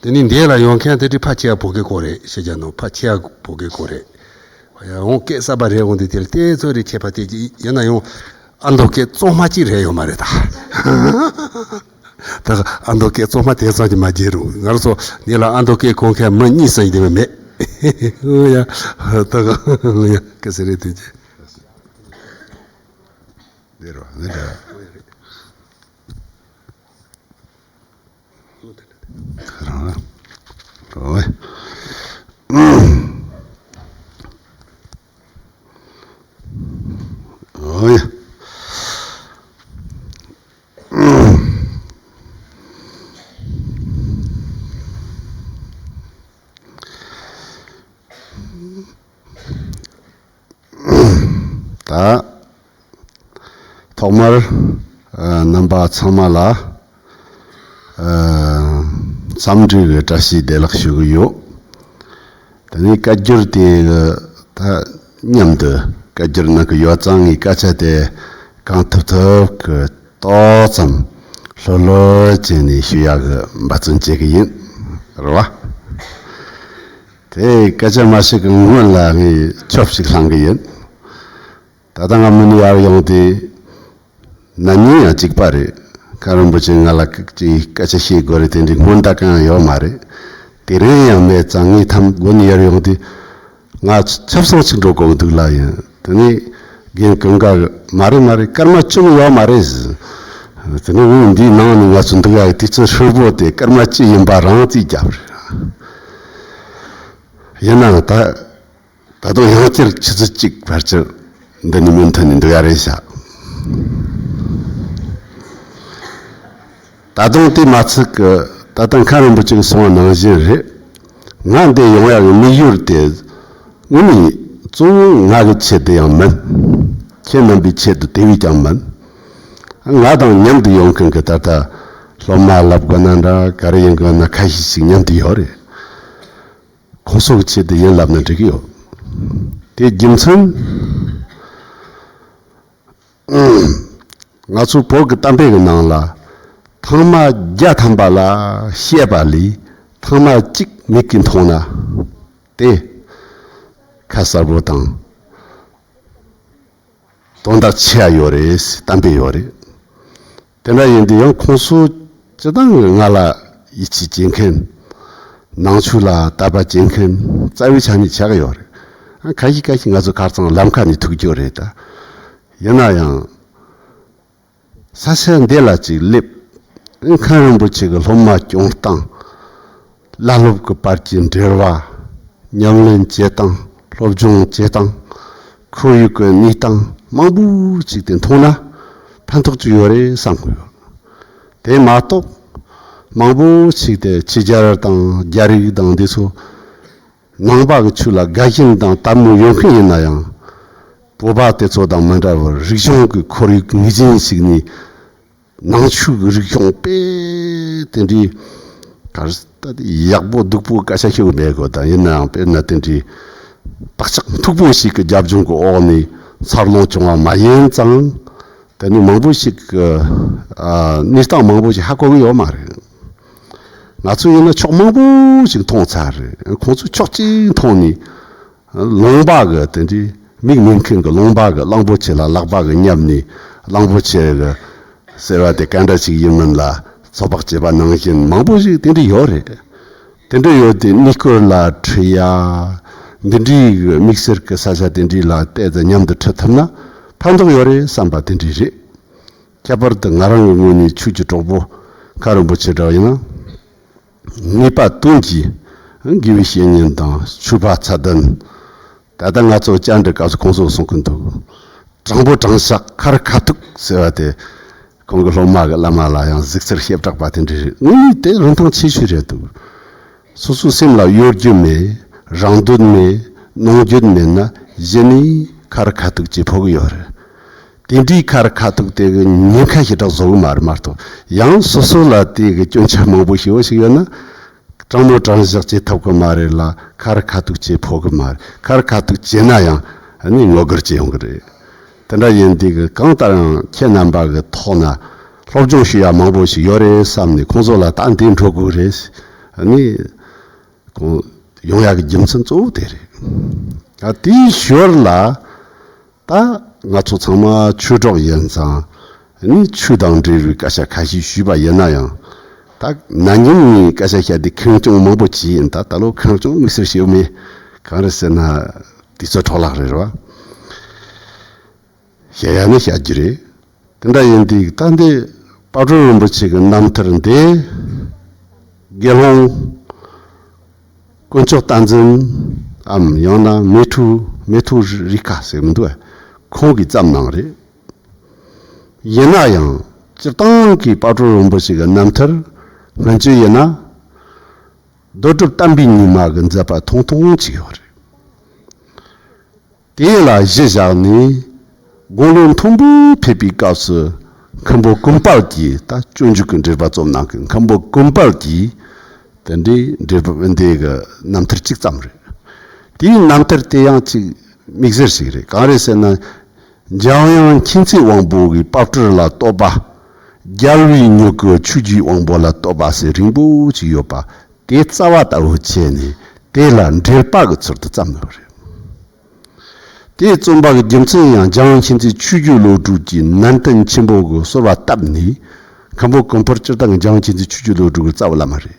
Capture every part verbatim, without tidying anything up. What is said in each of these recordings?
དེ་ནས་འདི་ལ་ཡོང་མཁན་དེ་དེ་ཕལ་ཆེ་བ་བོད་སྐད་གོ་རེད། ཤེས་བྱ་ནང་ཕལ་ཆེ་བ་བོད་སྐད་གོ་རེད། ཡང་སྐད་གསར་པ་རེད། འོང་དེ་དེར་དེ་ཚོ་རེ་ཁྱད་པར་དེ་ཅི་ཡིན་ན་ཡང་ཨ་མདོ་སྐད་གཙང་མ་གཅིག་རེད་ཡོད་མ་རེད་ད། ད་ག་ཨ་མདོ་སྐད་གཙང་མ་དེ་ཙམ་གྱིས་མ་བརྗེད་རུང་ང་རང་ཚོ་འདི་ལ་ཨ་མདོ་སྐད་གོ་མཁན་མི་གཉིས་ཙམ་ཡིན་དེ་མེད། ཨོ་ཡ། ད་ག་ཨོ་ཡ་སྐད་ཟེར་རེད་དེ་ཅི། འདི་རོ་འདི་རེད། རང་རང་། ཨོ་ཡ། ཨོ་ཡ། ད་ཐོག་མར་ཨ་རྣམ་པ་ཚང་མ་ལ་ཨ་འཚམས་འདྲི་གི་བཀྲ་ཤིས་བདེ་ལེགས་ཞུ་གི་ཡོད། དེ་ནས་བཀའ་བསྒྱུར་དེ་གི་ད་མཉམ་དུ་བཀའ་བསྒྱུར་གནང་གི་ཡོད་ཙང་ངས་སྐད་ཆ་དེ་གང་ཐུབ་ཐུབ་གི་ཏོག་ཙམ་ལྷོད་ལྷོད་བྱས་ནས་ཞུ་ཡག་གི་འབད་བརྩོན་བྱེད་ཀྱི་ཡིན། རེད་བ། དེ་སྐད་ཆ་མ་བཤད་ཀྱི་སྔོན་ལ་ངས་ཆོབ་ཞིག་བསླང་གི་ཡིན། ད་ལྟ་ང་མི་ནི་ཡར་ཡོང་དེ་ན་ནིང་ཡང་གཅིག་པ་རེད། མཁན་རིན་པོ་ཆེ་ང་ལ་ཅིག་སྐད་ཆ་བཤད་དགོས་རེད། དེ་འདྲའི་སྔོན་བརྡ་གང་ཡང་ཡོད་མ་རེད། དེ་རིང་ཡང་མེད་ཙང་ངས་ཐམ་དགོན་ནས་ཡར་ཡོང་དུས་ང་ཆབ་གསང་ཅིག་འགྲོ་དགོས་འདུག་ལ་ཡིན། དེ་ནས་རྒན་ཀུན་དགའ་མ་རེད་མ་རེད། སྐར་མ་བཅུ་ཡོད་མ་རེད། དེ་ནས་འོང་འདིའི་ནང་ནས་ང་ཚོ་འདུག་ཡག་དུས་ཚོད་ཧྲིལ་པོ་དེ་སྐར་མ་བཅུ་ཡིན་པ་རང་རྩིས་རྒྱབ་རེད། ཡིན་ནའང་ད། ད་དུང་ཡང་བསྐྱར་ཆུ་ཚོད་གཅིག་བར་ཆད་འདི་ནི་མུ་མཐུད་ནས་འདུག་ཡ་རེད་ཤག་ད་དུང་དེ་མ་ཚད་ཀྱི་ད་ལྟ་མཁན་རིན་པོ་ཆེ་གིས་གསུངས་པ་ནང་བཞིན་རེད། ང་འདི་ཡོང་ཡག་གི་དམིགས་ཡུལ་དེ་དངོས་གནས་གཙོ་བོ་ང་གི་ཆེད་དུ་ཡང་མིན། ཁྱེད་རྣམ་པའི་ཆེད་དུ་དེ་བས་ཀྱང་མིན། ང་དང་མཉམ་དུ་ཡོང་མཁན་གྱི་ད་ལྟ་སློབ་མ་ལབ་དགོས་ན་འདྲ་ག་རེ་ཡིན་དགོས་ན་ཁ་ཤས་ཤིག་མཉམ་དུ་ཡོད་རེད། ཁོང་ཚོ་གི་ཆེད་དུ་ཡིན་ལབ་ན་འགྲིག་གི་ཡོད། དེ་རྒྱུ་མཚན། ང་ཚོ་བོད་ཀྱི་གཏམ་དཔེ་གི་ནང་ལ་ཐེངས་མ་བརྒྱ་ཐམ་པ་ལ་བཤད་པ་ལས་ཐེངས་མ་གཅིག་མིག་གིས་མཐོང་ན་དེ་ཁ་གསལ་པོ་དང་། དོན་དག་ཆེ་བ་ཡོད་རེད། གཏམ་དཔེ་ཡོད་རེད། དེ་འདྲ་ཡིན་དུས་ཡང་ཁོང་ཚོ་སྤྱི་བཏང་གི་ང་ལ་ཡིད་ཆེས་བྱེད་མཁན། ནང་ཆོས་ལ་དད་པ་བྱེད་མཁན་རྩ་བའི་ཆ་ནས་ཆགས་ཀྱི་ཡོད་རེད། ཨ་ཁ་ཤས་ཁ་ཤས་ང་ཚོ་ཁ་རྩང་ལམ་ཁ་ནས་ཐུག་རྒྱུ་རེད་ད། ཡིན་ན་ཡང་། ས་ཆ་འདི་ལ་ཅིག་སླེབས། མཁན་རིན་པོ་ཆེ་གི་སློབ་མ་སྐྱོང་སྟངས། བླ་སློབ་ཀྱི་བར་གྱི་འབྲེལ་བ། ཉམས་ལེན་བྱེད་སྟངས། སློབ་སྦྱོང་བྱེད་སྟངས། ཁོར་ཡུག་གི་གནས་སྟངས་མང་པོ་ཅིག་དེ་མཐོང་ན་ཕན་ཐོགས་ཅིག་ཡོད་རེད་བསམ་གི་ཡོད། དེ་མ་གཏོགས་མང་པོ་ཞིག་དེ་ཕྱི་རྒྱལ་དང་རྒྱ་རིགས་དང་འདི་ཚོ་ནང་པ་གི་ཆོས་ལ་དགའ་ཞེན་དང་དད་མོས་ཡོད་མཁན་ཡིན་ན་ཡང་བོད་པ་དེ་ཚོ་དང་མི་འདྲ་བར་རིག་གཞུང་གི་ཁོར་ཡུག་ངེས་ཅན་ཞིག་ནས་ནང་ཆོས་ཀྱི་རིག་གཞུང་དཔེ་དེ་འདྲའི་གར་ད་ཡག་པོ་སྡུག་པོ་སྐད་ཆ་ཤོད་མེད་གོ་ད་ཡིན་ནའང་དཔེར་ན་དེ་འདྲའི་བག་ཆགས་མཐུག་པོ་ཞིག་གི་རྒྱབ་ལྗོངས་ཀྱི་འོག་ནས་འཚར་ལོངས་བྱུང་བ་མ་ཡིན་ཙང་། དེ་ནི་མང་པོ་ཞིག་གི་ཨ་གནས་སྟངས་མང་པོ་ཞིག་ཧ་གོ་གི་ཡོད་མ་རེད། ང་ཚོ་ཡིན་ན་ཕྱོགས་མང་པོ་ཞིག་མཐོང་ཚར་རེད། ཁོང་ཚོས་ཕྱོགས་གཅིག་མཐོང་ནས་ལུང་པ་གི་དེ་འདྲའི་མིག་མིན་མཁན་གྱི་ལུང་པ་གི་གླང་པོ་ཆེ་ལ་ལག་པ་གི་བསྙབས་ནས་གླང་པོ་ཆེ་གི་ཟེར་བ་དེ་ག་འདྲ་ཞིག་ཡིན་མིན་ལ་ཚོད་དཔག་བྱས་པ་ནང་བཞིན་མང་པོ་ཞིག་དེ་འདྲ་ཡོད་རེད། དེ་འདྲ་ཡོད་དེ་གནས་སྐོར་ལ་ཁྲིད་ཡ། འདི་འདྲའི་དམིགས་བསལ་གྱི་ས་ཆ་དེ་འདྲའི་ལ་བལྟས་ཏེ་མཉམ་དུ་ཁྲིད་ཐུབ་ན་ཕན་ཐོགས་ཡོད་རེད་བསམ་པ་དེ་འདྲ་རེད། ཁྱད་པར་དུ་ང་རང་གི་ངོས་ནས་ཆོས་ཀྱི་གྲོགས་པོ་མཁན་རིན་པོ་ཆེ་འདྲ་བ་ཡིན་ན། ངེས་པ་དོན་གྱིས་དགེ་བའི་བཤེས་གཉེན་དང་ཆོས་པ་ཚད་ལྡན། ད་ལྟ་ང་ཚོ་བཅར་འདྲི་སྐབས་སུ་ཁོང་ཚོས་གསུང་གི་འདུག་དྲང་པོ་དྲང་བཞག་ཁ་རི་ཁ་ཐུག་ཟེར་བ་དེ། ཁོང་གི་སློབ་མ་གི་བླ་མ་ལ་ཡང་གཟིགས་ཚུལ་བྱེ་བྲག་པ་དེ་འདྲ་རེད། དངོས་གནས་དེ་རིན་ཐང་ཆེ་ཤོས་རེད་འདུག་སོ་སོའི་སེམས་ལ་གཡོ་སྒྱུ་མེད། རང་འདོད་མེད། ནོངས་འགྱོད་མེད་ན་གཞི་ནས་ཁ་རི་ཁ་ཐུག་ཅིག་ཕོག་གི་ཡོད་རེད། དེ་འདྲའི་ཁ་རི་ཁ་ཐུག་དེ་གི་ཉེན་ཁ་ཞེ་དྲག་བཟོ་གི་མ་རེད་མ་གཏོགས། ཡང་སོ་སོ་ལ་དེ་གི་སྐྱོན་ཆ་མང་པོ་ཞེ་པོ་ཞིག་ཡོད་ན། དྲང་མོ་དྲང་བཞག་བྱེད་ཐུབ་གི་མ་རེད་ལ། ཁ་རི་ཁ་ཐུག་བྱེད་ཕོད་གི་མ་རེད། ཁ་རི་ཁ་ཐུག་བྱེད་ན་ཡང་ཨ་ནི་ངོ་རྒོལ་བྱེད་ཡོང་གི་རེད། དེ་འདྲ་ཡིན་དུས་གི་གང་ལྟར་ཡང་ཁྱེད་རྣམ་པ་གི་ཐོག་ན་སློབ་སྦྱོང་ཞུ་ཡ་མང་པོ་ཞིག་ཡོད་རེད་བསམ་ནས་ཁོང་ཚོ་ལ་ད་འདི་འགྲོ་དགོས་རེད། ནི་ཁོང་ཡོང་ཡག་གི་རྒྱུ་མཚན་གཙོ་བོ་དེ་རེད། ད་དེའི་ཞོར་ལ་ད་ང་ཚོ་ཚང་མ་ཆོས་གྲོགས་ཡིན་ཙང་ནི་ཆོས་དང་འབྲེལ་བའི་སྐད་ཆ་ཁ་ཤས་ཞུས་པ་ཡིན་ན་ཡང་། ད་ན་ནིང་ངས་སྐད་ཆ་བཤད་དེ་ཁེངས་སྐྱུང་མང་པོ་བྱས་ཡིན། ད་ད་ལོ་ཁེངས་སྐྱུང་དམིགས་བསལ་བྱེད་ཡོད་མེད། གང་རེད་ཟེར་ན་དུས་ཚོད་འཕྲོ་བརླག་རེད་བ། བཤད་ཡ་ནི་བཤད་རྒྱུ་རེད། དེ་འདྲ་ཡིན་དུས་ད་འདི་དཔལ་སྤྲུལ་རིན་པོ་ཆེ་གི་རྣམ་ཐར་འདི་དགེ་སློང་དཀོན་མཆོག་བསྟན་འཛིན་འམ་ཡང་ན་མེ་ཐུ་མེ་ཐུ་རི་ཀ་ཟེར་མི་འདུག་ཁོང་གིས་བརྩམས་གནང་རེད། ཡིན་ན་ཡང་སྤྱིར་བཏང་གི་དཔལ་སྤྲུལ་རིན་པོ་ཆེ་གི་རྣམ་ཐར་སྔོན་བྱོན་ཡིན་ན་རྡོ་གྲུབ་བསྟན་པའི་ཉི་མ་གི་མཛད་པ་ཐུང་ཐུང་ཅིག་ཡོད་རེད། དེ་ལ་གཞི་བཞག་ནས་དགུང་ལོ་མཐོན་པོར་ཕེབས་པའི་སྐབས་སུ་མཁན་པོ་ཀུན་དཔལ་གྱིས། ད་སྤྱོད་འཇུག་གི་འགྲེལ་པ་རྩོམ་གནང་མཁན་མཁན་པོ་ཀུན་དཔལ་གྱིས་དེ་འདྲའི་འགྲེལ་པ་འདི་གི་རྣམ་ཐར་གཅིག་བརྩམས་རེད། དེའི་རྣམ་ཐར་དེ་ཡང་གཅིག་དམིགས་བསལ་ཞིག་རེད། གང་རེད་ཟེར་ན། འཇམ་དབྱངས་མཁྱེན་བརྩེ་དབང་པོ་གིས་དཔལ་སྤྲུལ་ལ་བསྟོད་པ། རྒྱལ་བའི་མྱུ་གུ་ཆོས་ཀྱི་དབང་པོ་ལ་བསྟོད་པ་ཟེར་རིང་པོ་ཅིག་ཡོད་པ། དེ་རྩ་བ་ལྟ་བུ་བྱས་ནས་དེ་ལ་འགྲེལ་པ་གི་ཚུལ་དུ་བརྩམས་ཡོད་རེད། དེའི་རྩོམ་པ་གི་རྒྱུ་མཚན་ཡང་འཇམ་དབྱངས་མཁྱེན་བརྩེ་ཆོས་བརྒྱུད་བློ་གྲོས་ཀྱི་ནན་ཏན་ཆེན་པོ་གི་གསོལ་བ་བཏབ་ནས། མཁན་པོ་ཀུན་དཔལ་སྤྱིར་བཏང་གི་འཇམ་དབྱངས་མཁྱེན་བརྩེ་ཆོས་བརྒྱུད་བློ་གྲོས་ཀྱི་རྩ་བའི་བླ་མ་རེད།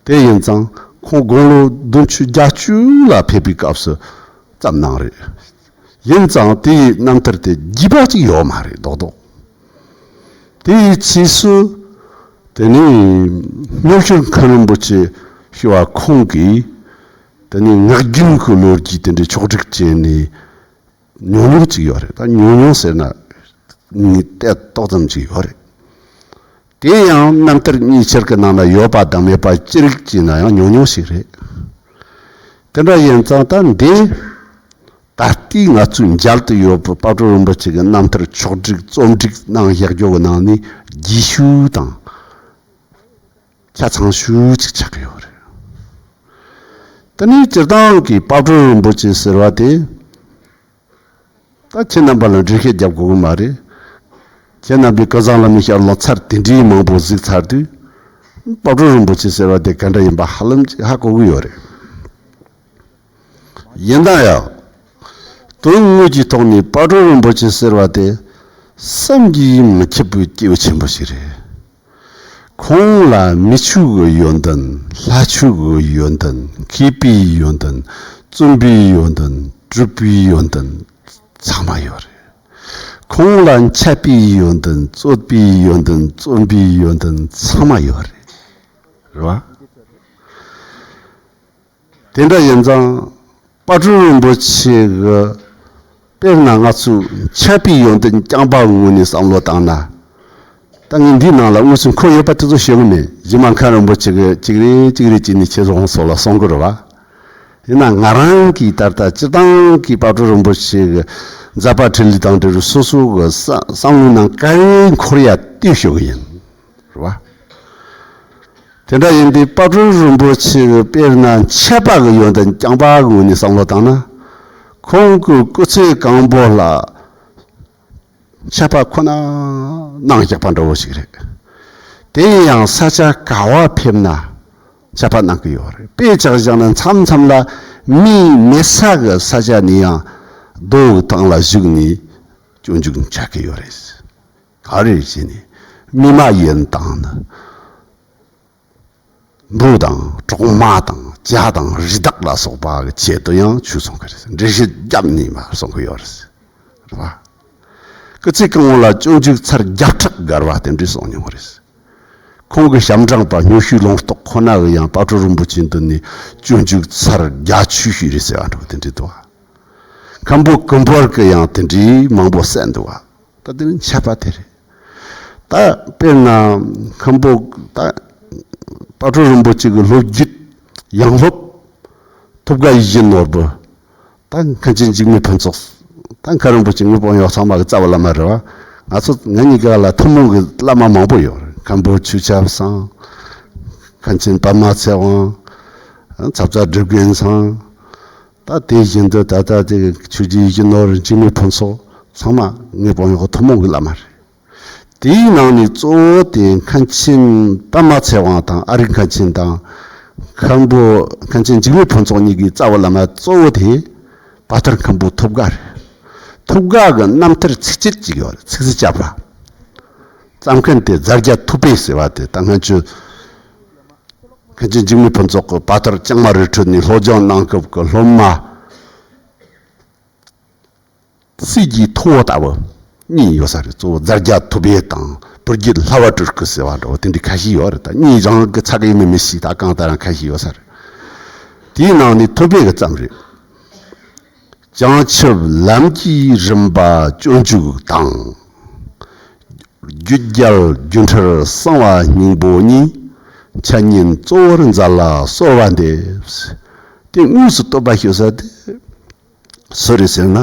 དེ་ཡིན་ཙང་ཁོང་དགུང་ལོ་བདུན་ཅུ་བརྒྱད་ཅུ་ལ་ཕེབས་པའི་སྐབས་སུ་བརྩམས་གནང་རེད། ཡིན་ཙང་དེའི་རྣམ་ཐར་དེ་རྒྱས་པ་ཅིག་ཡོད་མ་རེད་རྡོག་རྡོག་དེའི་ཕྱིས་སུ་དེ་ནས་སྨྱོ་ཤུལ་མཁན་རིན་པོ་ཆེ་ཞུ་བ་ཁོང་གིས་དེ་ནས་ངག་རྒྱུན་གྱི་ལོ་རྒྱུས་དེ་འདྲའི་ཕྱོགས་བསྒྲིགས་བྱས་ནས་ཉུང་ཉུང་ཅིག་ཡོད་རེད། ད་ཉུང་ཉུང་ཟེར་ན་ངས་བལྟས་ཏོག་ཙམ་ཅིག་ཡོད་རེད། དེ་ཡང་རྣམ་ཐར་གཉིས་ཆར་གྱི་ནང་ན་ཡོད་པ་དང་མེད་པ་ཅི་རིགས་ཅིག་ན་ཡང་ཉུང་ཉུང་ཞིག་རེད། དེ་འདྲ་ཡིན་ཙང་ད་འདི་ད་ལྟའི་ང་ཚོའི་མཇལ་དུ་ཡོད་པའི་དཔལ་སྤྲུལ་རིན་པོ་ཆེ་གི་རྣམ་ཐར་ཕྱོགས་བསྒྲིགས་རྩོམ་སྒྲིག་གནང་བཞག་རྒྱུ་གི་ནང་ནས་རྒྱས་ཤོས་དང་ཆ་ཚང་ཤོས་ཅིག་ཆགས་ཀྱི་ཡོད་རེད། དེ་ནས་སྤྱིར་བཏང་གི་དཔལ་སྤྲུལ་རིན་པོ་ཆེ་ཟེར་བ་དེ། ད་ཁྱེད་རྣམ་པ་ལ་འགྲེལ་བཤད་རྒྱབ་དགོས་ཀྱི་མ་རེད། ཁྱེད་རྣམ་པས་ཀུན་བཟང་བླ་མའི་ཞལ་ལུང་ཚར་དེ་འདྲའི་མང་པོ་གཟིགས་ཚར་དུས། དཔལ་སྤྲུལ་རིན་པོ་ཆེ་ཟེར་བ་དེ་ག་འདྲ་ཡིན་པ་ཧ་ལམ་ཅིག་ཧ་གོ་གི་ཡོད་རེད། ཡིན་ན་ཡང་། དོན་དངོས་ཀྱི་ཐོག་ནས་དཔལ་སྤྲུལ་རིན་པོ་ཆེ་ཟེར་བ་དེ་བསམ་གྱིས་མི་ཁྱབ་པའི་སྐྱེས་བུ་ཆེན་པོ་ཞིག་རེད། ཁོང་ལ་མི་ཆོས་ཀྱི་ཡོན་ཏན། ལྷ་ཆོས་ཀྱི་ཡོན་ཏན། མཁས་པའི་ཡོན་ཏན། རྩོམ་པའི་ཡོན་ཏན། གྲུབ་པའི་ཡོན་ཏན་ཚང་མ་ཡོད་རེད། ཁོང་ལ་འཆད་པའི་ཡོན་ཏན། རྩོད་པའི་ཡོན་ཏན། རྩོམ་པའི་ཡོན་ཏན་ཚང་མ་ཡོད་རེད། རེད་བ། དེ་འདྲ་ཡིན་ཙང་། དཔལ་སྤྲུལ་རིན་པོ་ཆེ་གི་དཔེར་ན་ང་ཚོས་འཆད་པའི་ཡོན་ཏན་རྐྱང་པ་ངོས་ནས་བསམ་བློ་བཏང་ན། ད་ངས་འདིའི་ནང་ལ་དངོས་སུ་འཁོད་ཡོད་པ་དེ་ཚོ་ཞུ་གི་མེད། རྗེ་མ་མཁན་རིན་པོ་ཆེ་གིས་ཅིག་རེ་ཅིག་རེ་བྱས་ནས་ཁྱེད་རང་ཚོ་ལ་གསུང་གི་རེད་བ། ཡིན་ན་ང་རང་གིས་ད་ལྟ་སྤྱིར་བཏང་གི་དཔལ་སྤྲུལ་རིན་པོ་ཆེ་གི་མཛད་པ་འཕྲིན་ལས་དང་འབྲེལ་བའི་སོ་སོ་གི་བསམ་བསམ་བློའི་ནང་ག་རེ་འཁོར་ཡ་དེ་ཞུ་གི་ཡིན། རེད་བ། དེ་འདྲ་ཡིན་དུས་དཔལ་སྤྲུལ་རིན་པོ་ཆེ་གི་དཔེར་ན་འཆད་པ་གི་ཡོན་ཏན་རྐྱང་པ་གི་ངོས་ནས་བསམ་བློ་བཏང་ན། ཁོང་གི་སྐུ་ཚེ་གང་པོ་ལ་འཆད་པ་ཁོ་ན་གནང་བཞག་པ་འདྲ་བོ་ཞིག་རེད། དེ་ཡང་ས་ཆ་ག་བ་ཕེབས་ན་འཆད་པ་གནང་གི་ཡོད་རེད། དཔེ་ཆ་བཞག་ན་མཚམས་མཚམས་ལ་མིའི་མེད་ས་གི་ས་ཆ་ནས་ཡང་རྡོ་གི་ཐང་ལ་བཞུགས་ནས་སྤྱོད་འཇུག་འཆད་ཀྱི་ཡོད་རེད། ག་རེ་བྱས་ནས་མི་མ་ཡིན་དང་ནི། འབྲུ་དང་གྲོག་མ་དང་བྱ་དང་རི་དྭགས་ལ་སོགས་པ་གི་ཆེད་དུ་ཡང་ཆོས་གསུང་གི་རེད། འགྲེལ་བཤད་བརྒྱབ་ནས་མར་གསུང་གི་ཡོད་རེད། རེད་བ། སྐུ་ཚེ་གང་བོ་ལ་སྤྱོད་འཇུག་ཚར་བརྒྱ་ཕྲག་བརྒལ་བ་དེ་འདྲ་གསུངས་མྱོང་བ་རེད། ཁོང་གི་ཞབས་འབྲིང་པ་སྨྱོ་ཤུལ་ལུང་རྟོགས་ཁོ་ན་གི་ཡང་དཔལ་སྤྲུལ་རིན་པོ་ཆེ་མདུན་ནས་སྤྱོད་འཇུག་ཚར་བརྒྱད་ཅུ་ཞིག་རེད་ཟེར་བ་འདྲ་བོ་དེ་འདྲ་འདུག་བ། མཁན་པོ་ཀུན་དཔལ་གི་ཡང་དེ་འདྲའི་མང་པོ་གསན་འདུག་བ། ད་དེ་ནི་འཆད་པ་དེ་རེད། ད་དཔེར་ན་མཁན་པོ་ད་དཔལ་སྤྲུལ་རིན་པོ་ཆེ་གི་སློབ་བརྒྱུད་ཡང་སློབ་ཐུབ་དགའ་ཡིད་བཞིན་ནོར་བུ། ད་མཁན་ཆེན་འཇིགས་མེད་ཕུན་ཚོགས། ད་མཁན་རིན་པོ་ཆེ་དངོས་པོ་ཡོད་ཚང་མ་གི་རྩ་བའི་བླ་མ་རེད་བ། ང་ཚོ་ང་གཉིས་ཀ་ལ་ཐུན་མོང་གི་བླ་མ་མང་པོ་ཡོད་རེད། མཁན་པོ་ཆོས་ཁྱབ་ཚང་། མཁན་ཆེན་པདྨ་ཚེ་དབང་། ཚབ་བྱ་སྒྲུབ་དགེ་ཚང་། ད་དེ་བཞིན་དུ་ད་ལྟ་དེ་ཆོས་རྗེ་ཡིད་བཞིན་ནོར་བུ། འཇིགས་མེད་ཕུན་ཚོགས། ཚང་མ་དངོས་པོ་ཡོད་ཐུན་མོང་གི་བླ་མ་རེད། དེའི་ནང་ནས་གཙོ་བོ་དེ་མཁན་ཆེན་པདྨ་ཚེ་དབང་དང་ཨ་རིག་མཁན་ཆེན་དང་། མཁན་པོ་མཁན་ཆེན་འཇིགས་མེད་ཕུན་ཚོགས་གཉིས་ཀྱི་རྩ་བ་བླ་མ་གཙོ་བོ་དེ་བ་ཐར་མཁན་པོ་ཐུབ་དགའ་རེད། ཐུབ་དགའ་གི་རྣམ་ཐར་ཚིགས་བཅད་ཅིག་ཡོད་རེད། ཚིགས་བཅད་བརྒྱབ་པ། བརྩམས་མཁན་དེ་ཛར་རྒྱ་ཐུབ་པེ་ཟེར་བ་དེ། ད་སྔ་ཆོས་མཁན་ཆེན་འཇིགས་མེད་ཕུན་ཚོགས་ཀྱིས་བ་ཐར་ལྕང་མ་རི་ཁྲོད་ནས་སློབ་སྦྱོང་གནང་སྐབས་ཀྱི་སློབ་མ། སྲས་ཀྱི་ཐུ་བོ་ལྟ་བུ་གཉིས་ཡོད་ས་རེད། གཙོ་བོ་ཛར་རྒྱ་ཐུབ་པེ་དང་བུ་རྒྱུད་ལྷ་བ་སྤྲུལ་སྐུ་ཟེར་བ་འདྲ་བོ་དེ་འདྲའི་ཁ་ཤས་ཡོད་རེད། ད་གཉིས་རང་གི་ཚ་གི་ཡིན་མིན་མི་ཤེས། ད་གང་ལྟར་ཡང་ཁ་ཤས་ཡོད་ས་རེད། དེའི་ནང་ནས་ཐུབ་པེ་གིས་བརྩམས་རེད། བྱང་ཆུབ་ལམ་གྱི་རིམ་པ་སྤྱོད་འཇུག་དང་། རྒྱུད་རྒྱལ་སྒྱུ་འཕྲུལ་གསང་བ་སྙིང་པོ་གཉིས། འཆད་ཉན་གཙོ་བོར་མཛད་ལ་གསོལ་བ་འདེབས། དེ་དངོས་སུ་བསྟོད་པ་ཞུ་ས་དེ་སུ་རེད་ཟེར་ན།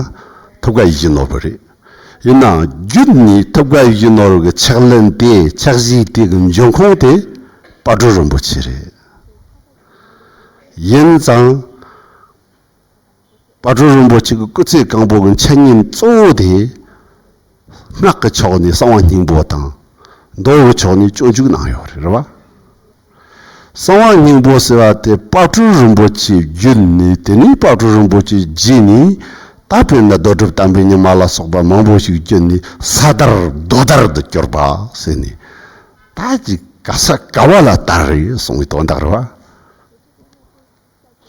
ཐུབ་དགའ་ཡིད་བཞིན་ནོར་བུ་རེད། ཡིན་ནའང་རྒྱུད་ནས་ཐུབ་དགའ་ཡིད་བཞིན་ནོར་བུ་གི་ཕྱག་ལེན་དེ། ཕྱག་བཞེས་དེ་གི་འབྱུང་ཁུངས་དེ་དཔལ་སྤྲུལ་རིན་པོ་ཆེ་རེད། ཡིན་ཙང་། དཔལ་སྤྲུལ་རིན་པོ་ཆེ་གི་སྐུ་ཚེ་གང་པོ་གི་འཆད་ཉན་གཙོ་བོ་དེ། སྔགས་ཀྱི་ཕྱོགས་ནས་གསང་བ་སྙིང་པོ་དང་། མདོ་གི་ཕྱོགས་ནས་སྤྱོད་འཇུག་གནང་ཡོད་རེད། རེད་བ། གསང་བ་སྙིང་པོ་ཟེར་བ་དེ་དཔལ་སྤྲུལ་རིན་པོ་ཆེ་བརྒྱུད་ནས། དེ་ནས་དཔལ་སྤྲུལ་རིན་པོ་ཆེ་རྗེས་ནས། ད་དཔེར་ན་རྡོ་གྲུབ་བསྟན་པའི་ཉི་མ་ལ་སོགས་པ་མང་པོ་ཞིག་བརྒྱུད་ནས་ས་དར་རྡོ་དར་དུ་གྱུར་པ་ཟེར་ནས། ད་ཅིག་ག་ས་ག་བ་ལ་དར་རེད་གསུང་བའི་དོན་དག་རེད་བ།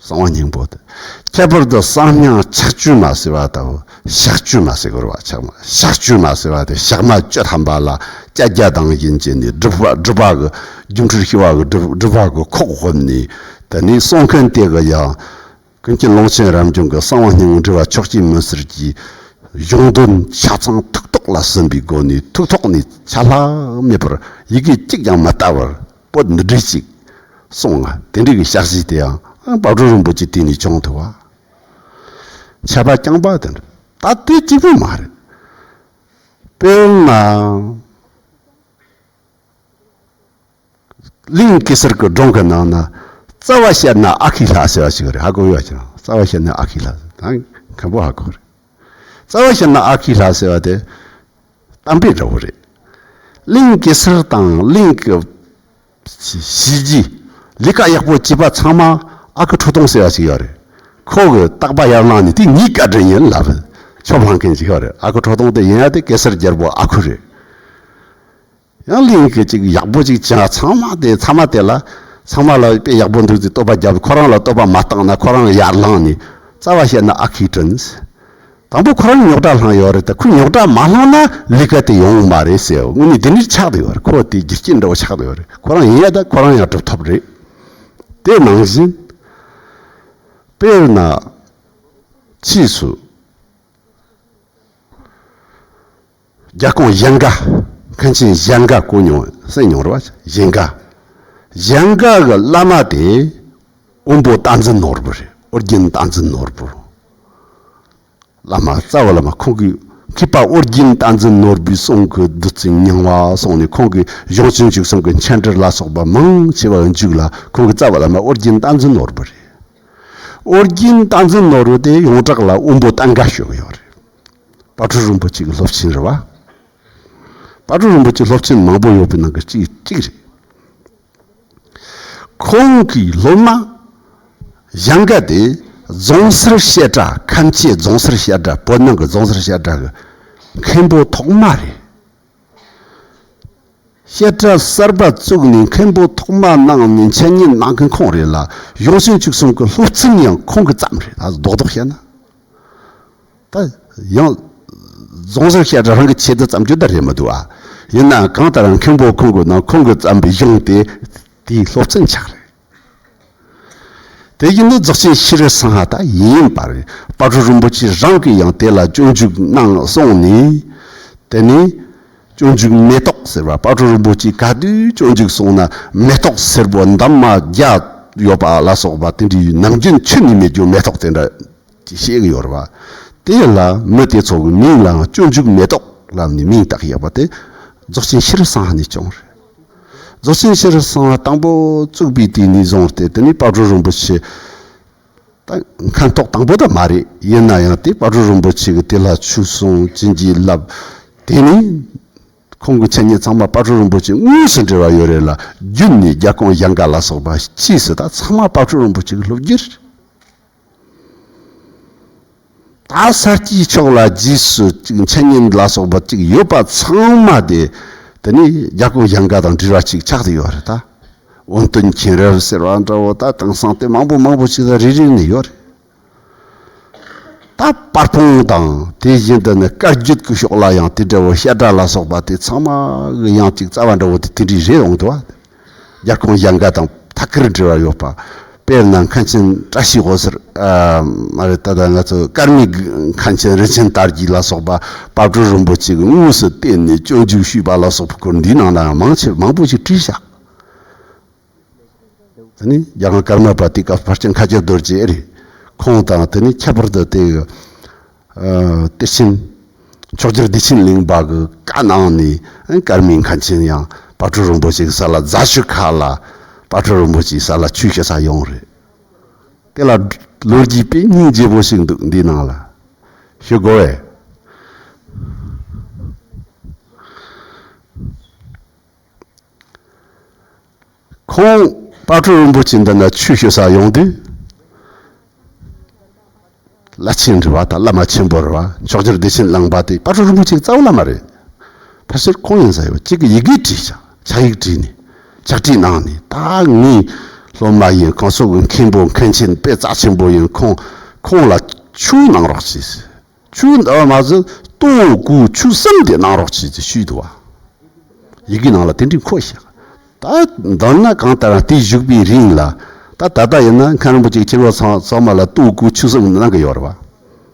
གསང་བ་སྙིང་པོ་དེ། ཁྱད་པར་དུ་གསང་སྙིང་ཕྱག་བཅུ་མ་ཟེར་བ་དང་། ཕྱག་བཅུ་མ་ཟེར་དགོས་རེད་བ། ཕྱག་མ། ཕྱག་བཅུ་མ་ཟེར་བ་དེ་ཕྱག་མ་བཅུ་ཐམ་པ་ལ་བཅད་རྒྱ་དང་བཞིན་བྱས་ནས། སྒྲུབ་པ། སྒྲུབ་པ་གི། སྒྱུ་འཕྲུལ་ཞི་བ་གི་སྒྲུབ། སྒྲུབ་པ་གི་ཁོག་དབུབ་ནས། དེ་ནས་གསུང་མཁན་དེ་གི་ཡང་ཀུན་མཁྱེན་ཀློང་ཆེན་རབ་འབྱམས་ཀྱི་གསང་བ་སྙིང་པོ་འགྲེལ་བ་ཕྱོགས་ཀྱི་མུན་སེལ་གྱི་གཞུང་དོན་ཆ་ཚང་ཐུགས་ཐོག་ལ་ཟིན་པའི་སྒོ་ནས། ཐུགས་ཐོག་ནས་ཆད་ལྷག་མེད་པར་ཡི་གེ་གཅིག་ཀྱང་མི་ལྟ་བར། པོད་འདི་འདྲ་ཅིག་གསུངས། ང་དེ་འདྲ་གི་ཕྱག་བཞེས་དེ་ཡང་དཔལ་སྤྲུལ་རིན་པོ་ཆེ་དེ་ནས་བྱུང་ཐུབ་པ། འཆད་པ་རྐྱང་པ་དེ་འདྲ། ད་དེ་གཅིག་པུ་མ་རེད། དཔེར་ན། གླིང་གེ་སར་གྱི་སྒྲུང་གི་ནང་ན། རྩ་བ་བཤད་ན་ཨ་ཁུའི་ལྷ་ཟེར་བ་ཞིག་རེད། ཧ་གོ་ཡོད་ཀྱང་། རྩ་བ་བཤད་ན་ཨ་ཁུའི་ལྷ། ད་མཁན་པོ་ཧ་གོ་རེད། རྩ་བ་བཤད་ན་ཨ་ཁུའི་ལྷ་ཟེར་བ་དེ་གཏམ་དཔེ་འདྲ་བོ་རེད། གླིང་གེ་སར་དང་གླིང་གི་གཞིས་བྱེས། ལས་ཀ་ཡག་པོ་བྱེད་པ་ཚང་མ་ཨ་ཁུ་ཁྲོ་ཐུང་ཟེར་བ་ཞིག་ཡོད་རེད། ཁོ་གི་རྟག་པ་ཡར་ལངས་ནས། དེ་ངའི་བཀའ་དྲིན་ཡིན་ལབ། ཆོབ་ལངས་མཁན་ཅིག་ཡོད་རེད། ཨ་ཁུ་ཁྲོ་ཐུང་དེ་ཡིན་ཡ་དེ་གེ་སར་རྒྱལ་པོ་ཨ་ཁུ་རེད། ཡང་གླིང་གི་ཅིག་ཡག་པོ་ཅིག་བྱས། ཚང་མ་དེ། ཚང་མ་དེ་ལ། ཚང་མ་ལ་དཔེ་ཡག་པོ་འདུག་ཅེས་བསྟོད་པ་བརྒྱབ། ཁོ་རང་ལ་བསྟོད་པ་མ་བཏང་ན་ཁོ་རང་ཡར་ལངས་ནས། རྩ་བ་བཤད་ན་ཨ་ཁུའི་དྲིན། དང་པོ་ཁོ་རང་རྙོག་དྲ་བསླངས་ཡོད་རེད། ད་ཁོས་རྙོག་དྲ་མ་བསླངས་ན་ལས་ཀ་དེ་ཡོང་མ་རེད་ཟེར། དངོས་གནས་དེ་འདྲ་ཆགས་བསྡད་ཡོད་རེད། ཁོ་དེ་རྒྱུ་རྐྱེན་འདྲ་བོ་ཆགས་བསྡད་ཡོད་རེད། ཁོ་རང་ཡིན་ཡ་ད་ཁོ་རང་ཡང་སྒྲུབ་ཐུབ་རེད། དེ་ནང་བཞིན་དཔེར་ན་ཕྱིས་སུ། རྒྱལ་ཁོངས་གཞན་དགའ། མཁན་ཆེན་གཞན་དགའ་གོ་མྱོང་། གསན་མྱོང་རེད་བ། གཞན་དགའ། གཞན་དགའ་གི་བླ་མ་དེ་དབོན་པོ་བསྟན་འཛིན་ནོར་བུ་རེད། ཨོ་རྒྱན་བསྟན་འཛིན་ནོར་བུ། བླ་མ། རྩ་བའི་བླ་མ། ཁོང་གི་མཁས་པ་ཨོ་རྒྱན་བསྟན་འཛིན་ནོར་བུའི་གསུང་གི་བདུད་རྩི་རྙིང་བ་སོགས་ནས། ཁོང་གི་གཞུང་ཆེན་བཅུ་གསུམ་གྱི་མཆན་འགྲེལ་ལ་སོགས་པ་མང་ཆེ་བ་མཇུག་ལ་ཁོང་གི་རྩ་བའི་བླ་མ་ཨོ་རྒྱན་བསྟན་འཛིན་ནོར་བུ་རེད། ཨོ་རྒྱན་བསྟན་འཛིན་ནོར་བུ་དེ་ཡོངས་གྲགས་ལ་དབོན་པོ་བསྟན་དགའ་ཞུ་གི་ཡོད་རེད། དཔལ་སྤྲུལ་རིན་པོ་ཆེ་གི་སློབ་ཆེན་རེད་བ། དཔལ་སྤྲུལ་རིན་པོ་ཆེ་སློབ་ཆེན་མང་པོ་ཡོད་པའི་ནང་གི་གཅིག་གཅིག་རེད། ཁོང་གི་སློབ་མ་གཞན་དགའ་དེ་རྫོང་སར་བཤད་གྲྭ། ཁམས་སྐྱེས་རྫོང་སར་བཤད་གྲྭ། བོད་ནང་གི་རྫོང་སར་བཤད་གྲྭ་གི་མཁན་པོ་ཐོག་མ་རེད། བཤད་གྲྭ་གསར་པ་བཙུགས་ནས་མཁན་པོ་ཐོག་མ་གནང་ནས་འཆད་ཉན་གནང་མཁན་ཁོང་རེད་ལ། གཞུང་ཆེན་བཅུ་གསུམ་གྱི་སློབ་ཚན་ཡང་ཁོང་གིས་བརྩམས་རེད། ད་རྡོག་རྡོག་བཤད་ན། ད་ཡང་རྫོང་སར་བཤད་གྲྭ་རང་གི་ཆེད་དུ་བརྩམས་རྒྱུ་ད་རེད་མི་འདུག་ཨ། ཡིན་ནའང་གང་ལྟར་མཁན་པོ་ཁོང་གི་ནང་། ཁོང་གིས་བརྩམས་པའི་གཞུང་དེ་དེའི་སློབ་ཚན་ཆགས་རེད། དེ་བཞིན་དུ་རྫོགས་ཆེན་ཤྲཱི་སིང་ཧ་ད་ཡིན་པ་རེད། དཔལ་སྤྲུལ་རིན་པོ་ཆེ་རང་གིས་ཡང་དེ་ལ་སྤྱོད་འཇུག་གནང་སོང་ནས། དེ་ནས་སྤྱོད་འཇུག་མེ་ཏོག་ཟེར་བ། དཔལ་སྤྲུལ་རིན་པོ་ཆེ་ག་དུས་སྤྱོད་འཇུག་གསུངས་ན་མེ་ཏོག་སེར་པོ་འདབ་མ་བརྒྱ་ཡོད་པ་ལ་སོགས་པ་དེ་འདྲའི་ནམ་རྒྱུན་ཆུད་ནས་མེད་རྒྱུ་མེ་ཏོག་དེ་འདྲ་ཅིག་བཤད་ཀྱི་ཡོད་རེད་བ། དེ་ལ་མི་དེ་ཚོ་གི་མིང་ལའང་སྤྱོད་འཇུག་མེ་ཏོག་ལབ་ནས་མིང་བཏགས་ཡོད་པ་དེ་རྫོགས་ཆེན་ཤྲཱི་སིང་ཧ་ནས་བྱུང་རེད། རྫོགས་ཆེན་ཤྲཱི་སིང་ཧ་དང་པོ་བཙུགས་པའི་དུས་ནས་བཟུང་སྟེ། དེ་ནས་དཔལ་སྤྲུལ་རིན་པོ་ཆེ་ད་མཁན་ཐོག་དང་པོ་ད་མ་རེད། ཡིན་ན་ཡང་དེ་དཔལ་སྤྲུལ་རིན་པོ་ཆེ་གིས་དེ་ལ་ཆོས་གསུང་བྱིན་གྱིས་བརླབས། དེ་ནས་ ཁོང་གི་འཆད་ཉན་ཚང་མ་དཔལ་སྤྲུལ་རིན་པོ་ཆེ་དངོས་སུ་འབྲེལ་བ་ཡོད་རེད་ལ། རྒྱུད་ནས་རྒྱལ་ཁོངས་གཞན་ག་ལ་སོགས་པ་ཕྱིས་སུ་ད་ཚང་མ་དཔལ་སྤྲུལ་རིན་པོ་ཆེ་གི་སློབ་རྒྱུད་རེད། ད་ས་སྐྱའི་ཕྱོགས་ལ་རྗེས་སུ་ཅིག་འཆད་ཉན་ལ་སོགས་པ་ཅིག་ཡོད་པ་ཚང་མ་དེ། དེ་ནི་རྒྱལ་ཁོངས་གཞན་ག་དང་འབྲེལ་བ་ཅིག་ཆགས་ཏེ་ཡོད་རེད་ད། འོན་ཏེ་མཁྱེན་རབ་ཟེར་བ་འདྲ་བོ་ད་དེང་སང་དེ་མང་པོ་མང་པོ་ཅིག་ད་རེ་རེ་ནས་ཡོད་རེད། ད་པར་ཕུང་དང་དེ་བཞིན་དུ་ནི་བཀའ་བརྒྱུད་ཀྱི་ཕྱོགས་ལ་ཡང་དེ་འདྲ་བོ་བཤད་གྲྭ་ལ་སོགས་པ་དེ་ཚང་མ་གི་ཡང་ཅིག་རྩ་བ་འདྲ་བོ་དེ་དེ་འདྲའི་རེད་འོང་འདུག་བ། རྒྱལ་ཁོངས་གཞན་ག་དང་ཐད་ཀར་འབྲེལ་བ་ཡོད་པ། དཔེར་ན་མཁན་ཆེན་བཀྲ་ཤིས་འོད་ཟེར། ཨ། མ་རེད། ད་ལྟ་ང་ཚོ་ཀརྨའི་མཁན་ཆེན་རིན་ཆེན་དར་རྒྱས་ལ་སོགས་པ་དཔལ་སྤྲུལ་རིན་པོ་ཆེ་གི་དངོས་སུ་བསྟེན་ནས་སྤྱོད་འཇུག་ཞུས་པ་ལ་སོགས་པའི་སྐོར་འདིའི་ནང་ན་ཡང་མང་ཆེ་མང་པོ་ཞིག་བྲིས་བཞག། དེ་ནས་རྒྱལ་དབང་ཀརྨ་པ་དེ་སྐབས་ཕར་ཕྱིན་མཁའ་སྤྱོད་རྡོ་རྗེ་རེད། ཁོང་དང་དེ་ནས་ཁྱད་པར་དུ་དེ་གི། ཨ། གཏེར་ཆེན་མཆོག་གྱུར་བདེ་ཆེན་གླིང་པ་གི་བཀའ་གནང་ནས། ཨ། ཀརྨའི་མཁན་ཆེན་ཡང་དཔལ་སྤྲུལ་རིན་པོ་ཆེ་གི་ས་ལ་རྫ་ཆུ་ཁ་ལ་དཔལ་སྤྲུལ་རིན་པོ་ཆེའི་ས་ལ་ཆོས་ཞུ་ས་ཡོང་རེད། དེ་ལ་ལོ་རྒྱུས་དཔེ་སྙིང་རྗེ་པོ་ཞིག་འདུག་འདིའི་ནང་ལ། ཞུ་དགོས་པས། ཁོང་དཔལ་སྤྲུལ་རིན་པོ་ཆེ་འདི་ན་ཆོས་ཞུ་ས་ཡོང་དུས། བླ་ཆེན་རེད་བ། ད་བླ་མ་ཆེན་པོ་རེད་བ། མཆོག་གྱུར་བདེ་ཆེན་གླིང་པ་དེ་དཔལ་སྤྲུལ་རིན་པོ་ཆེའི་རྩ་བའི་བླ་མ་རེད། ཕལ་ཆེར་ཁོང་ཡིན་ས་ཡོད། གཅིག་གི་ཡི་གེ་བྲིས་ཤག། ཕྱག་ཡིག་བྲིས་ནས་ཕྱག་བྲིས་གནང་ནས། ད་ངའི་སློབ་མ་ཡིན། ཁོང་ཚོ་གི་མཁན་པོ་མཁན་ཆེན་དཔེ་རྩ་ཆེན་པོ་ཡིན། ཁོང་ཁོང་ལ་ཆོས་གནང་རོགས་གྱིས། ཆོས་འདི་མ་ཟད་ལྟོ་གོས་ཆོས་གསུམ་དེ་གནང་རོགས་གྱིས་ཞེས་ཞུས་འདུག་བ། ཡི་གེ་ནང་ལ་དེ་འདྲའི་འཁོད་ཤག། ད་མདོར་ན་གང་ལྟར་དེ་བཞུགས་པའི་རིང་ལ། ད་ད་ལྟ་ཡིན་ན་མཁན་རིན་པོ་ཆེ་ཁྱེད་རང་ཚང་ཚང་མ་ལ་ལྟོ་གོས་ཆོས་གསུམ་གནང་གི་ཡོད་རེད་བ།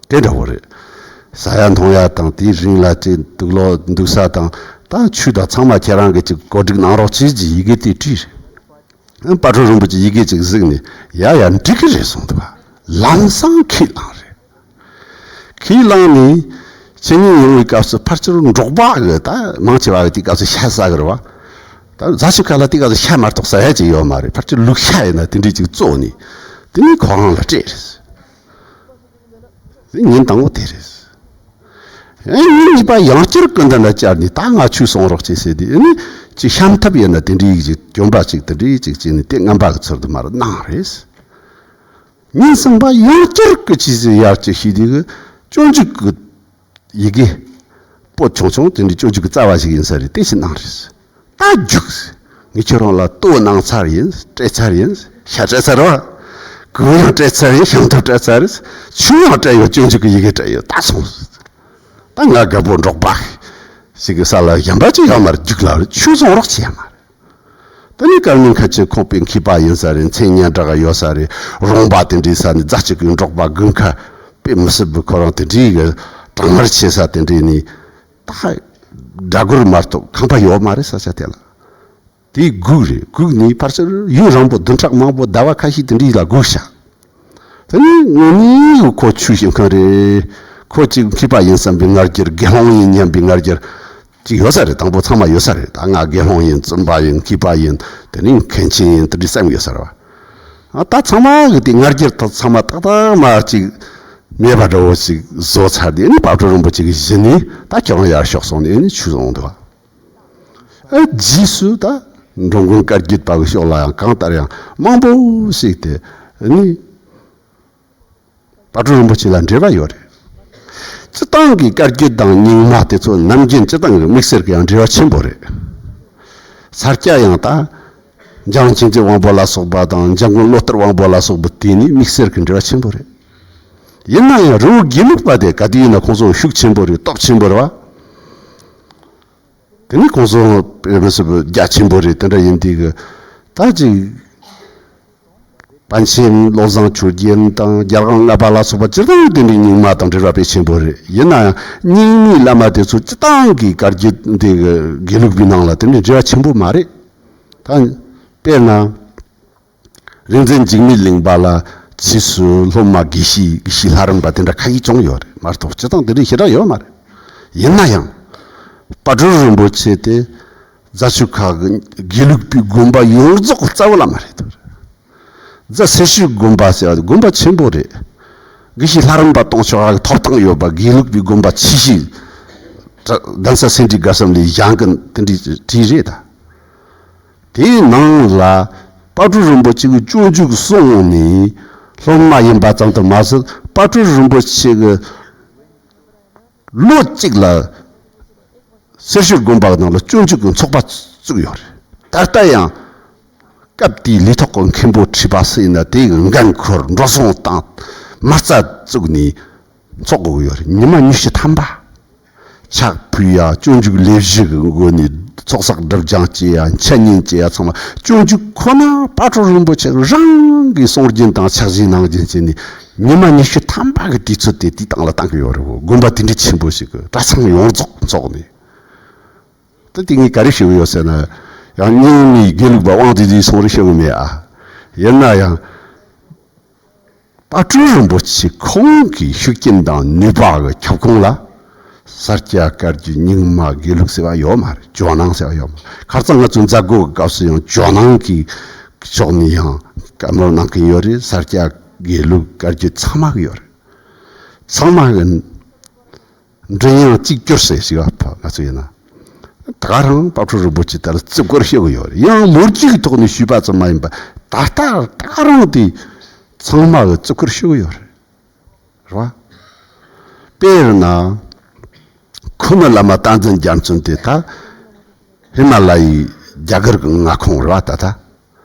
དེ་འདྲ་བོ་རེད། ཟ་ཡ་འཐུང་ཡ་དང་དེའི་རིང་ལ་ཅིག་འདུག་ལོག་འདུག་ས་དང་། ད་ཆོས་དང་ཚང་མ་ཁྱེད་རང་གིས་ཅིག་གོ་སྒྲིག་གནང་རོགས་གྱིས་ཀྱི་ཡི་གེ་དེ་བྲིས་རེད། དཔལ་སྤྲུལ་རིན་པོ་ཆེ་ཡི་གེ་ཅིག་གཟིགས་ནས། ཡ་ཡ་འགྲིག་གི་རེད་གསུངས་འདུག་བ། ལམ་སང་ཁས་བླངས་རེད། ཁས་བླངས་ནས་འཆད་ཉན་ཡོང་བའི་སྐབས་སུ་ཕལ་ཆེར་འབྲོག་པ་གི། ད་མང་ཆེ་བ་གི་དེ་སྐབས་སུ་ཤ་ཟ་གི་རེད་བ། ད་རྫ་ཆུ་ཁ་ལ་དེ་སྐབས་སུ་ཤ་མ་གཏོགས་ཟ་ཡ་ཅིག་ཡོད་མ་རེད། ཕལ་ཆེར་ལུག་ཤ་ཡིན་ན་དེ་འདྲས་ཅིག་བཙོས་ནས་དེ་ནས་ཁོ་རང་ལ་སྤྲད་རེད། དེ་ཉིན་དང་པོ་དེ་རེད། ཨེ། ཉིན་གཉིས་པ་ཡང་བསྐྱར་སྐུ་མདུན་ལ་བཅར་ནས། ད་ང་ཆོས་གསུང་རོགས་བྱེད་ཟེར་དུས། ཨེ་ནི་ཅིག་ཤམ་ཐབས་ཡིན་ན་དེ་འདྲའི་ཅིག་གྱོན་པ་ཅིག་དེ་འདྲའི་ཅིག་བྱས་ནས་དེ་རྔན་པ་གི་ཚུལ་དུ་མར་གནང་རེད། ཉིན་གསུམ་པ་ཡང་བསྐྱར་སྐུ་ཅི་ཟེར་ཡར་ཅིག་ཞུས་དུས་གི། སྤྱོད་འཇུག་གི་ཡི་གེ་པོ་ཆུང་ཆུང་དེ་འདྲའི་སྤྱོད་འཇུག་གི་རྩ་བ་ཞིག་ཡིན་ས་རེད། དེ་ཞིག་གནང་རེད། ད་རྒྱུགས། ངས་ཁྱོད་རང་ལ་ལྟོ་གནང་ཚར་ཡིན། སྤྲད་ཚར་ཡིན། ཤ་སྤྲད་ཚར་བ། གོས་ཡང་སྤྲད་ཚར་ཡིན། ཤམ་ཐབས་སྤྲད་ཚར་རེད། ཆོས་ཡང་སྤྲད་ཡོད། སྤྱོད་འཇུག་གི་ཡི་གེ་སྤྲད་ཡོད། ད་སོང་། ད་ང་རྒད་པོ་འབྲོག་པ་ཞིག་གི་ས་ལ་གཞན་པ་ཅིག་ཡོད་མ་རེད། རྒྱུགས་ལ་རེད། ཆོས་གསུང་རོགས་བྱེད་ཡ་མ་རེད། དེ་ནས་ཀརྨའི་མཁན་ཆེན་ཁོང་དཔེ་མཁས་པ་ཡིན་ས་རེད། མཚན་སྙན་གྲགས་ཡོད་ས་རེད། རོང་པ་དེ་འདྲའི་ས་ནས་རྫ་ཆུ་ཁའི་འབྲོག་པ་དགུན་ཁ་དཔེ་མི་སྲིད་པའི་ཁོ་རང་དེ་འདྲའི་གི་གྲང་ངར་ཆེ་ས་དེ་འདྲའི་ནས། ད་སྦྲ་གུར་མ་གཏོགས་ཁང་པ་ཡོད་མ་རེད། ས་ཆ་དེ་ལ། དེ་སྒུག་རེད། སྒུག་ནས་ཕལ་ཆེར་ཡུན་རིང་པོ་བདུན་ཕྲག་མང་པོ་ཟླ་བ་ཁ་ཤས་དེ་འདྲའི་ལ་སྒུག་བཞག། དེ་ནས་དངོས་གནས་ཁོ་ཆོས་ཞུ་མཁན་རེད། ཁོ་ཅིག་མཁས་པ་ཡིན་བསམ་པའི་ང་རྒྱལ། དགེ་སློང་ཡིན་སྙམ་པའི་ང་རྒྱལ་ཅིག་ཡོད་ས་རེད། དང་པོ་ཚང་མ་ཡོད་ས་རེད། ད་ང་དགེ་སློང་ཡིན། བཙུན་པ་ཡིན། མཁས་པ་ཡིན། དེ་ནས་མཁན་ཆེན་ཡིན། དེ་འདྲའི་བསམ་ཡོད་ས་རེད་བ། ཨ། ད་ཚང་མ་གི་དེ་ང་རྒྱལ་དག་ཚང་མ་ཏག་ཏག་མར་ཅིག་མེད་པ་འདྲ་བོ་ཞིག་བཟོ་ཚར་དུས། ཨ་ནི་དཔལ་སྤྲུལ་རིན་པོ་ཆེ་གི་གཞི་ནས་ད་ཁྱེད་རང་ཡར་ཤོག་གསུངས་ནས། ཨ་ནི་ཆོས་གསུངས་འདུག་བ། ཨ། རྗེས་སུ་ད་འགྲོ་མགོན་བཀའ་བརྒྱུད་པ་གི་ཕྱོགས་ལ་ཡང་གང་ལྟར་ཡང་མང་པོ་ཞིག་དེ་ནི་དཔལ་སྤྲུལ་རིན་པོ་ཆེ་ལ་འབྲེལ་བ་ཡོད་རེད། སྤྱིར་བཏང་གི་བཀའ་བརྒྱུད་དང་རྙིང་མ་དེ་ཚོ་ནམ་རྒྱུན་སྤྱིར་བཏང་གི་དམིགས་བསལ་གྱི་ཡང་འབྲེལ་བ་ཆེན་པོ་རེད། ས་སྐྱ་ཡང་ད་འཇང་མཁྱེན་བརྩེ་དབང་པོ་ལ་སོགས་པ་དང་འཇང་མགོན་བློ་གཏེར་དབང་པོ་ལ་སོགས་པ་དེ་ནི་དམིགས་བསལ་གྱི་འབྲེལ་བ་ཆེན་པོ་རེད། ཡིན་ན་ཡང་རི་བོ་དགེ་ལུགས་པ་དེ་ག་དུས་ཡིན་ན་ཁོང་ཚོ་ཤུགས་ཆེན་པོ་རེད། སྟོབས་ཆེན་པོ་རེད་བ། དེ་ནི་ཁོང་ཚོ་དཔེ་མི་སྲིད་པའི་རྒྱ་ཆེན་པོ་རེད། དེ་འདྲ་ཡིན་དུས་གི་ད་ཅིག་པཎ་ཆེན་བློ་བཟང་ཆོས་རྒྱན་དང་རྒྱལ་དབང་ལྔ་པ་ལ་སོགས་པ་སྤྱིར་བཏང་དེ་འདྲའི་རྙིང་མ་དང་འབྲེལ་བ་དཔེ་ཆེན་པོ་རེད། ཡིན་ན་ཡང་རྙིང་མའི་བླ་མ་དེ་ཚོ་སྤྱིར་བཏང་གི་བཀའ་བརྒྱུད་འདི་གི་དགེ་ལུགས་པའི་ནང་ལ་དེ་འདྲའི་འབྲེལ་བ་ཆེན་པོ་མ་རེད། ད་དཔེར་ན། རིག་འཛིན་འཇིགས་མེད་གླིང་པ་ལ་ཕྱིས་སུ་སློབ་མ་དགེ་བཤེས་དགེ་བཤེས་ལྷ་རམས་པ་དེ་འདྲ་ཁ་ཤས་བྱུང་ཡོད་རེད་མ་གཏོགས། སྤྱིར་བཏང་དེ་འདྲའི་ཞེ་དྲག་ཡོད་མ་རེད། ཡིན་ན་ཡང་དཔལ་སྤྲུལ་རིན་པོ་ཆེ་དེ་རྫ་ཆུ་ཁ་གི་དགེ་ལུགས་པའི་དགོན་པ་ཡོངས་རྫོགས་རྩ་བའི་བླ་མ་རེད་དོ། རྫ་སེར་ཤུལ་དགོན་པ་ཟེར་བ་དེ་དགོན་པ་ཆེན་པོ་རེད། དགེ་བཤེས་ལྷ་རམས་པ་གཏོང་ཆོག་གི་ཐོབ་ཐང་ཡོད་པ། དགེ་ལུགས་པའི་དགོན་པ་ཆེ་ཤོས་ གདན་ས་སེ་འབྲས་དགའ་གསུམ་ལས་གཞན་གྱི་དེ་འདྲའི་བྲིས་རེད་ད། དེའི་ནང་ལ་དཔལ་སྤྲུལ་རིན་པོ་ཆེ་གི་སྤྱོད་འཇུག་གསུངས་ནས་སློབ་མ་ཡིན་པ་ཙམ་དུ་མ་ཟད། དཔལ་སྤྲུལ་རིན་པོ་ཆེ་གི་ལོ་གཅིག་ལ་སེར་ཤུལ་དགོན་པ་ནང་ལ་སྤྱོད་འཇུག་གི་ཚོགས་པ་བཙུགས་ཡོད་རེད། ད་ལྟ་ཡང་སྐབས་དེའི་ལས་ཐོག་གི་མཁན་པོ་ཁྲི་པ་སུ་ཡིན་ན་དེ་གི་འགན་འཁུར། འགྲོ་སོང་བཏང་། མ་རྩ་བཙུགས་ནས་ཚོགས་དགོས་ཀྱི་ཡོད་རེད། ཉི་མ་ཉི་ཤུ་ཐམ་པ། ཕྱག་ཕུལ་ཡ། སྤྱོད་འཇུག་ལས་གཞི་གི་སྒོ་ནས་ཚོགས་བསགས་སྒྲུབ་སྦྱང་བྱེད་ཡ། འཆད་ཉན་བྱེད་ཡ་ཚང་མ་སྤྱོད་འཇུག་ཁོ་ན་དཔལ་སྤྲུལ་རིན་པོ་ཆེ་རང་གིས་གསུང་རྒྱུན་དང་ཕྱག་བཞེས་གནང་རྒྱུན་བྱས་ནས། ཉི་མ་ཉི་ཤུ་ཐམ་པ་གི་དུས་ཚོད་དེ་དེའི་སྟེང་ལ་བཏང་གི་ཡོད་རེད། དགོན་པ་དེ་འདྲའི་ཆེན་པོ་ཞིག་གི་གྲྭ་ཚང་ཡོངས་རྫོགས་འཚོགས་ནས། ད་དེ་ངས་ག་རེ་ཞུ་གི་ཡོད་ཟེར་ན། ཡང་རྙིང་མའི་དགེ་ལུགས་པ་དབང་འདུས་དེའི་གསུང་རེ་ཞུ་གི་མེད་ཨ། ཡིན་ན་ཡང་དཔལ་སྤྲུལ་རིན་པོ་ཆེ་ཁོང་གི་ཤུགས་རྐྱེན་དང་ནུས་པ་གི་ཁྱབ་ཁོངས་ལ། ས་སྐྱ་བཀའ་བརྒྱུད་རྙིང་མ་དགེ་ལུགས་ཟེར་བ་ཡོད་མ་རེད། ཇོ་ནང་ཟེར་བ་ཡོད་མ་རེད། ཁ་སང་ང་ཚོ་མཛད་སྒོ་གི་སྐབས་སུ་ཡང་ཇོ་ནང་གི་ཕྱོགས་ནས་ཡང་བཀའ་མོལ་གནང་གི་ཡོད་རེད། ས་སྐྱ་དགེ་ལུགས་བཀའ་བརྒྱུད་ཚང་མ་གི་ཡོད་རེད། ཚང་མ་གི་མགྲིན་དབྱངས་གཅིག་གྱུར་ཟེར་ཞིག་ཨ། ང་ཚོ་ཡིན་ན་ད་ག་རང་དཔལ་སྤྲུལ་རིན་པོ་ཆེ་ལྟར་བརྩི་བཀུར་ཞུ་གི་ཡོད་རེད། ཡང་ལོ་རྒྱུས་ཀྱི་ཐོག་ནས་ཞུས་པ་ཙམ་མ་ཡིན་པ། ད་ལྟ་ད་ག་རང་དེ་ཚང་མ་གི་བརྩི་བཀུར་ཞུ་གི་ཡོད་རེད། རེད་བ། དཔེར་ན། ཁུ་ནུ་བླ་མ་བསྟན་འཛིན་རྒྱལ་མཚན་དེ་ད་ཧི་མ་ལ་ཡའི་རྒྱ་གར་གྱི་མངའ་ཁོངས་རེད་བ། ད་ལྟ་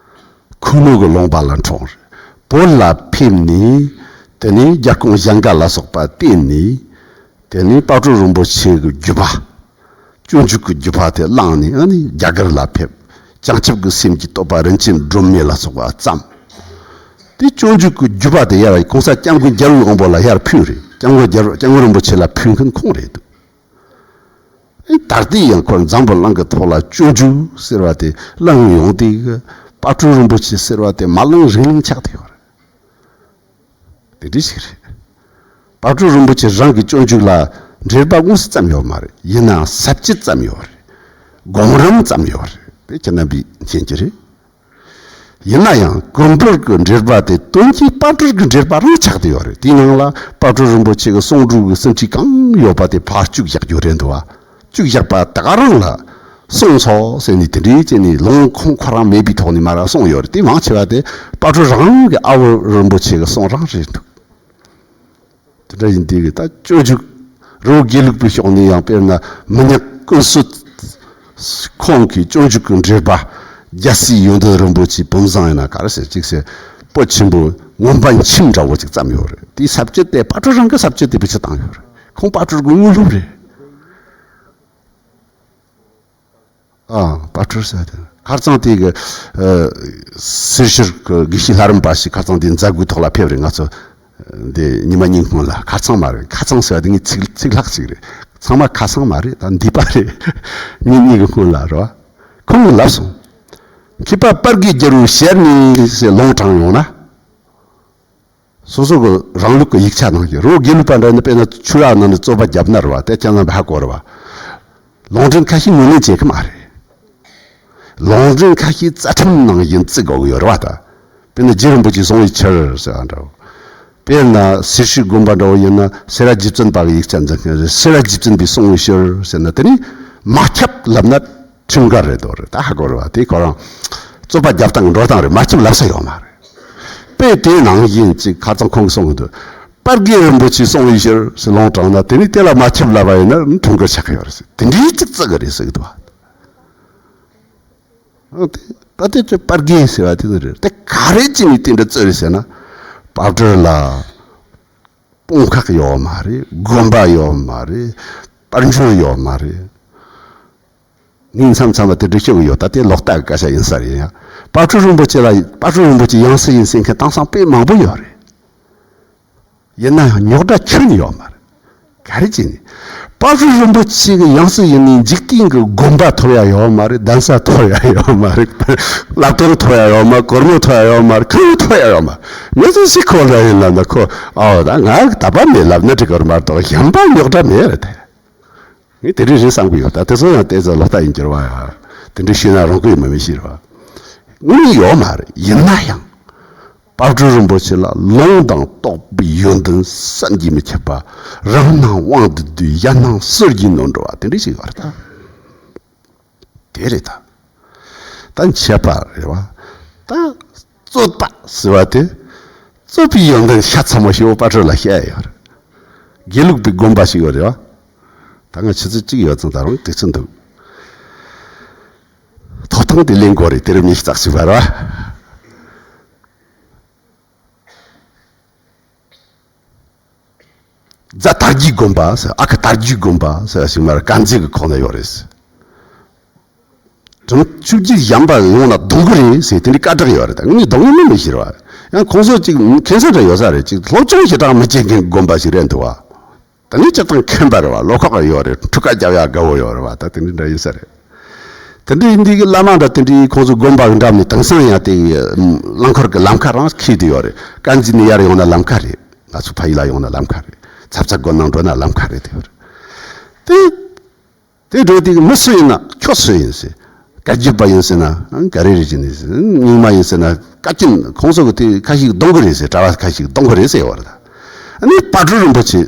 ཁུ་ནུ་གི་ལུང་པ་ལ་འཁྲུངས་རེད། བོད་ལ་ཕེབས་ནས། དེ་ནས་རྒྱལ་ཁོངས་གཞན་འགའ་ལ་སོགས་པ་བསྟེན་ནས། དེ་ནས་དཔལ་སྤྲུལ་རིན་པོ་ཆེ་གི་བརྒྱུད་པ། སྤྱོད་འཇུག་གི་བརྒྱུད་པ་དེ་བླངས་ནས། ཨ་ནི་རྒྱ་གར་ལ་ཕེབས། བྱང་ཆུབ་ཀྱི་སེམས་ཀྱི་བསྟོད་པ་རིན་ཆེན་སྒྲོན་མེ་ལ་སོགས་པ་བརྩམས། དེ་སྤྱོད་འཇུག་གི་བརྒྱུད་པ་དེ་ཡར་གོང་ས་སྐྱབས་མགོན་རྒྱལ་བའི་དབང་པོ་ལ་ཡར་ཕུལ་རེད། སྐྱབས་མགོན་རྒྱལ་སྐྱབས་མགོན་རིན་པོ་ཆེ་ལ་ཕུལ་མཁན་ཁོང་རེད་འདུག། ཨེ། ད་ལྟའི་ཡང་ཁོ་འཛམ་བུ་གླིང་གི་ཐོག་ལ་སྤྱོད་འཇུག་ཟེར་བ་དེ་བླངས་ཡོང་དུས་ཀྱི་དཔལ་སྤྲུལ་རིན་པོ་ཆེ་ཟེར་བ་དེ་མ་བླངས་རིང་ཆགས་བསྡད་ཡོད་རེད། དེ་འདྲ་ཞིག་རེད། དཔལ་སྤྲུལ་རིན་པོ་ཆེ་རང་གི་སྤྱོད་འཇུག་ལ་འགྲེལ་པ་དངོས་སུ་བརྩམས་ཡོད་མ་རེད། ཡིན་ནའང་ས་བཅད་བརྩམས་ཡོད་རེད། སྒོམ་རིམ་བརྩམས་ཡོད་རེད། དེ་ཁྱེད་རྣམ་པས་མཁྱེན་གྱི་རེད། ཡིན་ན་ཡང་ཀུན་སྤྲུལ་གྱི་འགྲེལ་པ་དེ་དོན་གྱིས་དཔལ་སྤྲུལ་གྱི་འགྲེལ་པ་རང་ཆགས་བསྡད་ཡོད་རེད། དེའི་ནང་ལ་དཔལ་སྤྲུལ་རིན་པོ་ཆེ་གི་གསུང་སྒྲོས་ཀྱི་ཟིན་བྲིས་གང་ཡོད་པ་དེ་ཕར་བཅུག་བཞག་རྒྱུ་རེད་འདུག་བ། བཅུག་བཞག་པ་དེ་ག་རང་ལ་གསུངས་སོ་ཟེར་ནས་དེ་འདྲའི་བྱས་ནས་ལུང་ཁུངས་ཁོ་རང་མེད་པའི་ཐོག་ནས་མར་གསུངས་ཡོད་རེད། དེ་མང་ཆེ་བ་དེ་དཔལ་སྤྲུལ་རང་གི་ཨ་བོ་རིན་པོ་ཆེ་གི་གསུང་རང་རེད་འདུག། དེ་འདྲ་ཡིན་དུས་ད་སྤྱོད་འཇུག་རི་བོ་དགེ་ལུགས་པའི་ཕྱོགས་ནས་ཡང་དཔེར་ན་མི་ཉག་ཀུན་གསལ་ཁོང་གིས་སྤྱོད་འཇུག་གི་འགྲེལ་པ་རྒྱལ་སྲས་ཡོན་ཏན་རིན་པོ་ཆེའི་བུམ་བཟང་ཡིན་ན་ག་རེ་ཟེར་ཅིག་ཟེར། པོད་ཆེན་པོ་མངོན་པ་མཆིམས་འདྲ་བོ་ཅིག་བརྩམས་ཡོད་རེད། དེའི་ས་བཅད་དེ་དཔལ་སྤྲུལ་རང་གི་ས་བཅད་དེ་བེད་སྤྱོད་བཏང་ཡོད་རེད། ཁོང་དཔལ་སྤྲུལ་གྱི་དངོས་སློབ་རེད། ཨ། དཔལ་སྤྲུལ་ཟེར་དེ་ཁ་རྩང་དེ་གི། ཨ། སེར་ཤུལ་གྱི་དགེ་བཤེས་ལྷ་རམས་པ་ཞིག་ཁ་རྩང་དེ་མཛད་སྒོའི་ཐོག་ལ་ཕེབས་རེད། ང་ཚོ་འདི་ཉི་མ་གཉིས་སྔོན་ལ། ཁ་རྩང་མ་རེད། ཁ་རྩང་ཟེར་བ་དེ་ངའི་ཚིག་ཚིག་ལྷག་ཅིག་རེད། ཚང་མ་ཁ་རྩང་མ་རེད། ད་འདས་པ་རེད། ཉིན་གཉིས་ཀྱི་སྔོན་ལ་རེད་བ། ཁོང་གིས་ལབ་སོང་། མཁས་པ་པར་གྱི་རྒྱལ་པོའི་ཞལ་ནས་ཟེར་ལུང་དྲངས་ཡོང་ན། སོ་སོ་གི་རང་ལུགས་ཀྱི་ཡིག་ཆ་ནང་གི་རི་བོ་དགེ་ལུགས་པ་འདྲ་ནི་དཔེར་ན་ཆོས་ར་ནང་ནས་རྩོད་པ་བརྒྱབ་ན་རེད་བ། དེ་ཅང་ལ་ཧ་གོ་རེད་བ། ལུང་འདྲེན་ཁ་ཤས་ངོས་ལེན་བྱེད་ཀྱི་མ་རེད། ལུང་འདྲེན་ཁ་ཤས་རྩ་ཁྲིམས་ནང་བཞིན་བརྩི་དགོས་ཀྱི་ཡོད་རེད་བ། ད་དཔེར་ན་རྗེ་རིན་པོ་ཆེས་གསུངས་པའི་ཕྱིར་ཟེར་བ་འདྲ་བོ། དཔེར་ན་སེར་ཤུལ་དགོན་པ་འདྲ་བོ་ཡིན་ན་སེ་ར་རྗེ་བཙུན་པ་གི་ཡིག་ཆ་འཛིན་མཁན་རེད། སེ་ར་རྗེ་བཙུན་པས་གསུངས་པའི་ཕྱིར་ཟེར་ན། དེ་ནི་མ་ཁྱབ་ལབ་ན་ཁྲིམས་འགལ་རེད་དོ་རེད། ད་ཧ་གོ་རེད་བ། དེ་ཁོ་རང་རྩོད་པ་རྒྱབ་སྟངས་འགྲོ་སྟངས་རེད། མ་ཁྱབ་ལབ་ས་ཡོད་མ་རེད། དཔེ་དེའི་ནང་བཞིན་ཅིག་ཁ་རྩང་ཁོང་གིས་གསུངས་འདུག། པར་གྱི་རིན་པོ་ཆེས་གསུངས་པའི་ཕྱིར་ཟེར་ལུང་དྲངས་ན། དེ་ནི་དེ་ལ་མ་ཁྱབ་ལབ་པ་ཡིན་ན་ཁྲིམས་འགལ་ཆགས་ཀྱི་ཡོད་རེད་ཟེར། དེ་འདྲའི་ཅིག་བརྩི་གི་རེད་ཟེར་གི་འདུག་བ། ཨ། དེ་ད་དེ་ཚོ་པར་གྱི་ཟེར་བ་དེ་ཚོ་རེད། དེ་ག་རེ་བྱས་ནས་དེ་འདྲ་བརྩི་རེད་ཟེར་ན། དཔལ་སྤྲུལ་ལ་དཔུང་ཁག་ཡོད་མ་རེད། དགོན་པ་ཡོད་མ་རེད། དཔལ་འབྱོར་ཡོད་མ་རེད། ངས་མཚམས་མཚམས་ལ་དེ་འདྲ་ཤོད་ཀྱི་ཡོད། ད་དེ་ལོག་ལྟ་གི་སྐད་ཆ་ཡིན་ས་རེད། ཡང་དཔལ་སྤྲུལ་རིན་པོ་ཆེ་ལ། དཔལ་སྤྲུལ་རིན་པོ་ཆེ་ཡང་སྲིད་ཡིན་ཟེར་མཁན་དེང་སང་དཔེ་མང་པོ་ཡོད་རེད། ཡིན་ན་ཡང་རྙོག་དྲ་ཁྱོན་ནས་ཡོད་མ་རེད། ག་རེ་བྱས་ནས། དཔལ་སྤྲུལ་རིན་པོ་ཆེ་གི་ཡང་སྲིད་ཡིན་ནའི་འཇིག་རྟེན་གྱི་དགོན་པ་ཐོབ་ཡ་ཡོད་མ་རེད། གདན་ས་ཐོབ་ཡ་ཡོད་མ་རེད། བླ་གཏོར་ཐོབ་ཡ་ཡོད་མ་རེད། གོར་མོ་ཐོབ་ཡ་ཡོད་མ་རེད། གང་ཡང་ཐོབ་ཡ་ཡོད་མ་རེད། མི་ཚོ་ཞིག་ཁོ་འདྲ་ཡིན་ལབ་ན་ཁོ། ཨོ། ད་ང་ད་པ་མེད་ལབ་ན་འགྲིག་གི་རེད་མ་གཏོགས་གཞན་པ་རྙོག་དྲ་མེད་རེད་དེ། ངས་དེ་འདྲ་རེད་བསམ་གི་ཡོད། ད་དེ་ཚོ་ཡང་བལྟས་ཚེ་ལོག་ལྟ་ཡིན་གྱི་རེད་བ། དེ་འདྲ་ཤེས་ན་རང་བཀོད་ཡིན་མ་མི་ཤེས་རེད་བ། དངོས་གནས་ཡོད་མ་རེད། ཡིན་ན་ཡང་ དཔལ་སྤྲུལ་རིན་པོ་ཆེ་ལ་ལུང་དང་རྟོགས་པའི་ཡོན་ཏན་བསམ་གྱིས་མི་ཁྱབ་པ། རང་སྣང་དབང་དུ་འདུས། གཞན་སྣང་ཟུར་གྱིས་ནོན་འགྲོ་བ་དེ་འདྲ་ཞིག་ཡོད་རེད་ད། དེ་རེད་ད། ད་འཆད་པ་རེད་བ། ད་རྩོད་པ་ཟེར་བ་དེ། རྩོད་པའི་ཡོན་ཏན་ཤ་ཚ་མོ་ཞེ་པོ་དཔལ་སྤྲུལ་ལ་བཤད་ཡོད་རེད། དགེ་ལུགས་པའི་དགོན་པ་ཞིག་ཡོད་རེད་བ། ད་ང་ཆུ་ཚོད་གཅིག་ཡོད་ཙང་ད་རུང་དུས་ཚོད་འདུག་ཐོབ་ཐང་དེ་ལེན་དགོས་རེད། དེ་རིང་མི་ཞིག་ཙག་ཞིག་བར་བ། རྫ་དར་རྒྱས་དགོན་པ་ཟེར། ཨ་ཁུ་དར་རྒྱས་དགོན་པ་ཟེར་ཞིག་མར་དཀར་མཛེས་ཀྱི་ཁོངས་ན་ཡོད་རེད། དྲུང་ཆོས་རྗེ་གཞན་པ་ཡོང་ན་གདོང་གི་རེད་ཟེར་དེ་འདྲའི་སྐད་གྲགས་ཡོད་རེད། ད་ངས་གདོང་གི་མིན་མི་ཤེས་ར། ཡང་ཁོང་ཚོ་ཅིག་མཁན་ས་འདྲ་ཡོད་ས་རེད། ཅིག་སློབ་སྦྱོང་ཞེ་དྲག་མི་བྱེད་མཁན་དགོན་པ་ཞིག་རེད་འདུག་བ། ད་ནི་སྤྱིར་བཏང་མཁན་པ་རེད་བ། བློ་ཁོག་ཡོད་རེད། འཁྲུག་ཁ་རྒྱབ་ཡ་དགའ་བོ་ཡོད་རེད་བ། ད་དེ་འདྲ་འདྲ་ཡིན་ས་རེད། དེ་འདྲ་ཡིན་དུས་ཀྱི་བླ་མ་འདྲ་དེ་འདྲའི་ཁོང་ཚོ་དགོན་པ་གི་འགྲམ་ནས་དེང་སང་ཡང་དེ་རླངས་འཁོར་གྱི་ལམ་ཁ་རང་འཁེལ་དུ་ཡོད་རེད། དཀར་མཛེས་ནས་ཡར་ཡོང་ན་ལམ་ཁ་རེད། ང་ཚོ་ཕ་ཡུལ་ལ་ཡོང་ན་ལམ་ཁ་རེད། ཚབ་ཚ་དགོན་ནང་འགྲོ་ན་ལམ་ཁ་རེད། དེ་ཡོད་རེད། དེ། དེ་འགྲོ་དུས་མི་སུ་ཡིན་ན་ཁྱོད་སུ་ཡིན་ཟེར། བཀའ་བརྒྱུད་པ་ཡིན་ཟེར་ན་ག་རེ་རེད་ཅེས་ནས། རྙིང་མ་ཡིན་ཟེར་ན་བཀའ་བཀྱོན་ཁོང་ཚོ་གི་དེ་ཁ་ཞིག་གདོང་གི་རེད་ཟེར། གྲྭ་བ་ཁ་ཞིག་གདོང་གི་རེད་ཟེར་བ་རེད། ཨ་ནི་དཔལ་སྤྲུལ་རིན་པོ་ཆེ་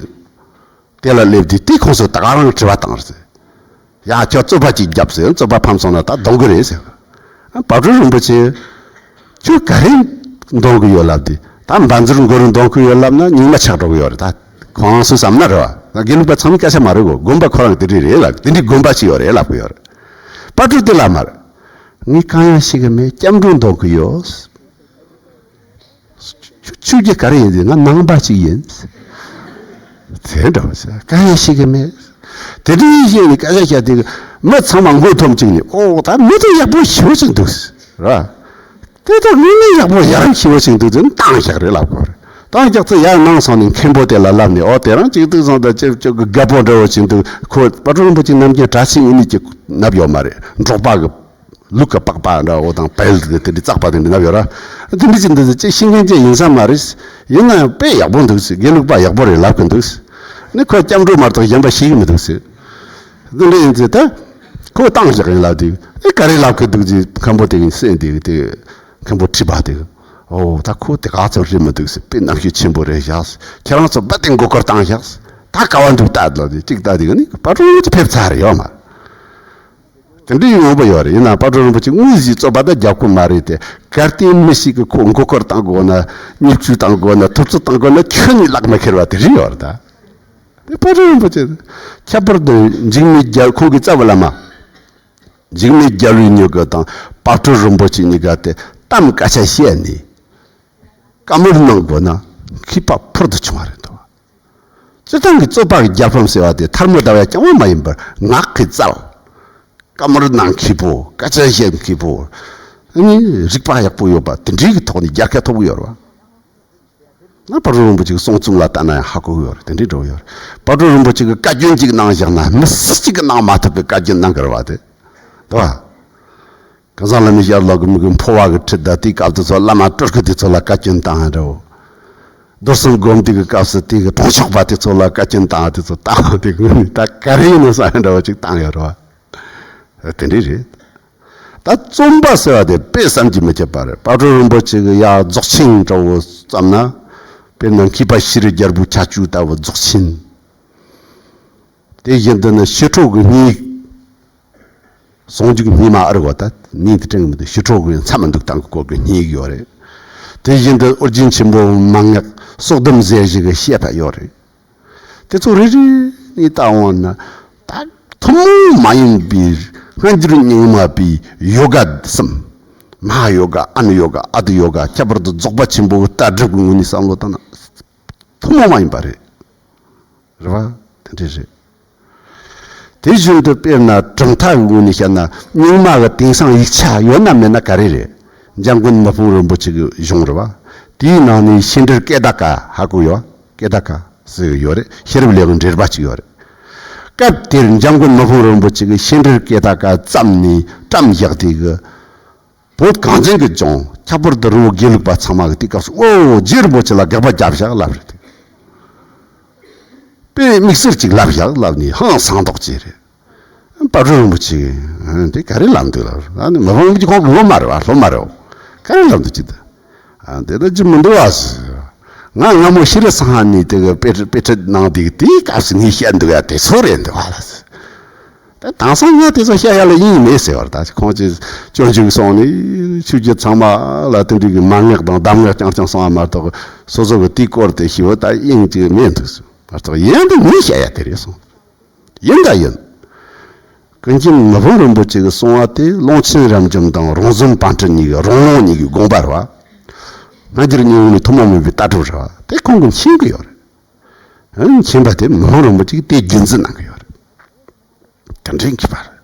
དེ་ལ་སླེབས་དུས་དེ་ཁོང་ཚོ་ད་ག་རང་དྲི་བ་བཏང་རེད་ཟེར། ཡ་ཁྱོད་རྩོད་པ་ཅིག་བརྒྱབ་ཟེར། རྩོད་པ་ཕམ་སོང་ན་ད་གདོང་གི་རེད་ཟེར། ཨ་དཔལ་སྤྲུལ་རིན་པོ་ཆེ། ཁྱོད་ག་རེ་འདོན་གི་ཡོད་ལབ་དུས། ད་འབའ་འཛུར་མགོ་རུ་འདོན་གི་ཡོད་ལབ་ན་རྙིང་མ་ཆགས་འགྲོ་གི་ཡོད་རེད། ད་ཁོ་རང་སུ་བསམ་ན་རེད་བ། ད་དགེ་ལུགས་པ་ཚང་མའི་སྐད་ཆ་མ་རེད་གོ། དགོན་པ་ཁོ་རང་དེ་འདྲས་རེད་ལབ། དེ་འདྲའི་དགོན་པ་ཞིག་ཡོད་རེད་ལབ་གི་ཡོད་རེད། དཔལ་སྤྲུལ་དེ་ལ་མར། ངས་གང་ཡང་ཤེས་གི་མེད། སྐྱབས་འགྲོ་འདོན་གི་ཡོད། ཆོས་ཆོས་རྒྱུ་ག་རེ་ཡིན་ཟེར། ང་ནང་པ་ཅིག་ཡིན། དེ་འདྲ་བ་ཟེར་གང་ཡང་ཤེས་གི་མེད། དེ་འདྲའི་ཤེས་ནས་སྐད་ཆ་བཤད་དུས། མི་ཚང་མ་མགོ་འཐོམ་བཅུག་ནས། ཨོ་ད་མི་དེ་ཡག་པོ་ཞེ་པོ་ཅིག་འདུག་ར། དེ་ད་དངོས་གནས་ཡག་པོ་ཡ་རབས་ཞེ་པོ་ཅིག་འདུག་ཟེར་ནས་བཏང་བཞག་རེད་ལབ་གོ་རེད། བཏང་བཞག་ཚེ་ཡར་ནང་སོང་ནས་མཁན་པོ་དེ་ལ་ལབ་ནས། ཨོ་དེ་རང་ཅིག་འདུག་སོང་། ད་ཅིག་ཅིག་གི་རྒད་པོ་འདྲ་བོ་ཅིག་འདུག་ཁོ་དཔལ་སྤྲུལ་རིན་པོ་ཆེ་ནམ་རྒྱུན་གྲྭ་ཆེན་ངོས་ནས་ཅིག་མནབས་ཡོད་མ་རེད། འབྲོག་པ་གི་ལུག་གི་པགས་པ་འདྲ་བོ་དང་བལ་གི་དེ་འདྲའི་བཙགས་པ་དེ་འདྲ་མནབས་ཡོད་ར། དེ་འདྲ་ཅིག་འདུག་ཟེར། ཅིག་ཤེས་མཁན་ཅིག་ཡིན་ས་མ་རེད། ཡིན་ན་ཡང་དཔེ་ཡག་པོ་འདུག་ཟེར། དགེ་ལུགས་པ་ཡག་པོ་རེད་ལབ་གི་འདུག་ཟེར། ནི་ཁོ་སྐྱབས་འགྲོ་མ་གཏོགས་གཞན་པ་ཤེས་གི་མི་འདུག་ཟེར། དེ་འདྲ་ཡིན་ཚེ་ད་ཁོ་བཏང་བཞག་ཡིན་ལབ་དུས། ཨེ་ག་རེ་ལབ་གི་འདུག་ཅེས་མཁན་པོ་དེ་གིས་གསན་དུས། དེ་མཁན་པོ་ཁྲིད་པ་དེ་གིས། ཨོ་ད་ཁོ་དེ་ག་ཚོད་རེད་མི་འདུག་ཟེར། དཔེ་རྣམ་དཔྱོད་ཆེན་པོ་རེད་བཞག་ཟེར། ཁྱེད་རང་ཚོ་རྦད་དེ་མགོ་སྐོར་བཏང་བཞག་ཟེར། ད་ག་བ་འདུག་ལྟ་ལ་དེ་གཅིག་ལྟ་དེ་གིས་ནི་དཔལ་སྤྲུལ་རིན་པོ་ཆེ་ཕེབས་ཚར་ཡོད་མ། དེ་འདྲའི་ངོ་མ་ཡོད་རེད། ཡིན་ནའང་དཔལ་སྤྲུལ་རིན་པོ་ཆེ་དངོས་གཞིའི་རྩོད་པ་ད་རྒྱབ་ཁུངས་མ་རེད་དེ། གལ་ཏེ་མི་ཞིག་གིས་ཁོ་མགོ་སྐོར་བཏང་དགོས་ན། མཉེས་སྤྱོད་བཏང་དགོས་ན། ཐུབ་ཚོད་བཏང་དགོས་ན། ཁྱོན་ནས་ལག་མ་ཁྱེར་བ་དེ་རེད་ཡོད་རེད་ད། དེ་དཔལ་སྤྲུལ་རིན་པོ་ཆེ། ཁྱད་པར་དུ་འཇིགས་མེད་རྒྱལ། ཁོང་གི་རྩ་བའི་བླ་མ་འཇིགས་མེད་རྒྱལ་བའི་མྱུ་གུ་དང་དཔལ་སྤྲུལ་རིན་པོ་ཆེ་གཉིས་ཀ་དེ་གཏམ་སྐད་ཆ་བཤད་ནས་བཀའ་མོལ་གནང་དགོས་ན་མཁས་པ་ཕུལ་དུ་བྱུང་བ་རེད་འདུག་སྤྱིར་བཏང་གི་རྩོད་པ་གི་རྒྱལ་ཕམ་ཟེར་བ་དེ་ཐལ་མོ་ཟླ་བ་རྐྱང་པ་མ་ཡིན་པར། ངག་གི་རྩལ། བཀའ་མོལ་གནང་མཁས་པོ། སྐད་ཆ་བཤད་མཁས་པོ། ཨ་ནི་རིག་པ་ཡག་པོ་ཡོད་པ་དེ་འདྲའི་གི་ཐོག་ནས་རྒྱལ་ཁ་ཐོབ་ཀྱི་ཡོད་རེད་བ། ང་དཔལ་སྤྲུལ་རིན་པོ་ཆེ་གི་གསུང་རྩོམ་ལ་ལྟ་ན་ཡང་ཧ་གོ་གི་ཡོད་རེད། དེ་འདྲའི་འགྲོ་གི་ཡོད་རེད། དཔལ་སྤྲུལ་རིན་པོ་ཆེ་གི་བཀའ་བཀྱོན་ཅིག་གནང་བཞག་ན་མི་སུ་གཅིག་གིས་གནང་མ་ཐུབ་པའི་བཀའ་བཀྱོན་གནང་གི་རེད་བ་དེ། འདུག་བ། ཁ་སང་བླ་མའི་ཞལ་ལག་གི་མི་གི་འཕོ་བ་གི་ཁྲིད་ད་དེའི་སྐབས་དེ་ཚོ་བླ་མ་སྤྲུལ་སྐུ་དེ་ཚོ་ལ་བཀའ་བཀྱོན་བཏང་ཡ་འདྲ་བོ། རྡོར་གསུམ་སྒོམ་དུས་ཀྱི་སྐབས་སུ་དེ་གི་གྲོང་ཆོག་པ་དེ་ཚོ་ལ་བཀའ་བཀྱོན་བཏང་དེ་ཚོ་བཏང་བ་དེ་ངོས་ནས་ད་ག་རེ་ཡིན་ནོ་བསམ་ཡ་འདྲ་བོ་ཅིག་བཏང་ཡོད་རེད་བ། དེ་འདྲ་རེད། ད་རྩོམ་པ་ཟེར་བ་དེ་དཔེ་བསམ་གྱིས་མི་ཁྱབ་པ་རེད། དཔལ་སྤྲུལ་རིན་པོ་ཆེ་གི་ཡ་རྫོགས་ཆེན་འདྲ་བོ་བརྩམས་ན། དཔེར་ན་མཁས་པ་ཤེས་རིག་རྒྱལ་པོའི་ཁྱད་ཆོས་ལྟ་བུ་རྫོགས་ཆེན། དེ་བཞིན་དུ་ནི་ཞི་ཁྲོ་གི་སྙན་ཡིག་ཟུང་འཇུག་སྙིགས་མ་ཨ་རི་བ་ད་མིང་དེ་དྲན་གི་མི་འདུག་ཞི་ཁྲོ་གི་མཚམས་མི་འདུག་སྟངས་ཀྱི་སྐོར་གྱི་སྙན་ཡིག་ཡོད་རེད། དེ་བཞིན་དུ་ཨོ་རྒྱན་ཆེན་པོ་མན་ངག་སོགས་སྡོམ་ཟེར་ཞིག་གི་བཤད་པ་ཡོད་རེད། དེ་ཚོ་རེ་རེ་ནས་བལྟ་འོང་ན། ད་ཐུན་མོང་མ་ཡིན་པའི་སྔ་འགྱུར་རྙིང་མ་པའི་ཡོ་ག་གསུམ། མ་ཧཱ་ཡོ་ག་ཨཱ་ནུ་ཡོ་ག་ཨཱ་ཏི་ཡོ་ག་ཁྱད་པར་དུ་རྫོགས་པ་ཆེན་པོའི་ལྟ་གྲུབ་ཀྱི་ངོས་ནས་བསམ་བློ་བཏང་ན་ཐུན་མོང་མ་ཡིན་པ་རེད། རེད་བ། དེ་འདྲ་རེད། དེ་བཞིན་དུ་དཔེར་ན་གྲུབ་མཐའ་གི་ངོས་ནས་བཤད་ན་རྙིང་མ་གི་དེང་སང་ཡིག་ཆ་ཡོད་ན་མེད་ན་ག་རེ་རེད། འཇམ་མགོན་མི་ཕམ་རིན་པོ་ཆེ་གི་གཞུང་རེད་བ། དེའི་ནང་ནས་བཤད་འགྲེལ་ཀེ་ད་ཀ་ཧ་གོ་ཡོད། ཀེ་ད་ཀ་ཟེར་གི་ཡོད་རེད། ཤེས་རབ་ལེའུ་འགྲེལ་པ་གཅིག་ཡོད་རེད། སྐབས་དེར་འཇམ་མགོན་མི་ཕམ་རིན་པོ་ཆེ་གིས་བཤད་འགྲེལ་ཀེ་ད་ཀ་བརྩམས་ནས་བཀྲམ་བཞག་དེ་གི། བོད་གངས་ཅན་གྱི་ལྗོངས་ཁྱད་པར་དུ་རི་བོ་དགེ་ལུགས་པ་ཚང་མ་གི་དེ་སྐབས་སུ་ཨོ་རྗེ་རིན་པོ་ཆེ་ལ་དགག་པ་བརྒྱབ་བཞག་ལབ་རེད། དཔེ་དམིགས་བསལ་ཅིག་ལབ་བཞག་ལབ་ནས་ཧང་སངས་མདོག་ཅིག་རེད། དཔལ་སྤྲུལ་རིན་པོ་ཆེ་གིས་དེ་ག་རེ་ལབ་འདུག་ལབ་རེད། ཨ་ནི་མི་ཕམ་རིན་པོ་ཆེ་ཁོང་གི་སློབ་མ་རེད་བ། སློབ་མ་རེད་བ། ག་རེ་ལབ་འདུག་ཅི་འདུག་ཨ། དེ་ལ་ཅི་མི་འདུག་བ་ཟེར། ང་སྔ་མོ་ཤི་རི་སང་ཧ་ནས་དེ་གི་དཔེ་དཔེ་ཁྲིད་གནང་དུས་དེའི་སྐབས་སུ་ངས་བཤད་འདུག་ཡ། དེ་ཚོ་རེད་འདུག་བ་ལ་ཟེར། ད་དེང་སང་ང་དེ་ཚོ་བཤད་ཡ་ལ་དབྱིངས་མེད་ཟེར་བ་རེད། ད་ཁོང་ཚོས་སྤྱོད་འཇུག་སོང་ནས་ཆོས་བརྒྱུད་ཚང་མ་ལ་དེ་འདྲའི་གི་མན་ངག་དང་གདམས་ངག་རྐྱང་རྐྱང་གསུང་བ་མ་གཏོགས། སོ་སོ་གི་དེའི་སྐོར་དེ་ཤེས་པ་ད་དབྱིངས་ཅིག་མེད་འདུག་ཟེར། མ་གཏོགས་ཡིན་ད་ངས་བཤད་ཡ་དེ་རེད་གསུངས། ཡིན་ད་ཡིན། ཀུན་མཁྱེན་མི་ཕམ་རིན་པོ་ཆེ་གིས་གསུངས་པ་དེ་ཀློང་ཆེན་རབ་འབྱམས་དང་རོང་ཟོམ་པཎ་ཌི་ཏ་གཉིས་ཀྱི། རོང་ཀློང་གཉིས་ཀྱི་དགོངས་པ་རེད་བ། སྔ་འགྱུར་རྙིང་མ་ནས་ཐུན་མོང་མིན་པའི་ལྟ་གྲུབ་རེད་བ། དེ་ཁོང་གིས་མཁྱེན་གྱི་ཡོད་རེད། ཨ། མཁྱེན་པ་དེ་མི་ཕམ་རིན་པོ་ཆེ་གིས་དེ་རྒྱུན་འཛིན་གནང་གི་ཡོད་རེད། དེ་འདྲའི་མཁས་པ་རེད།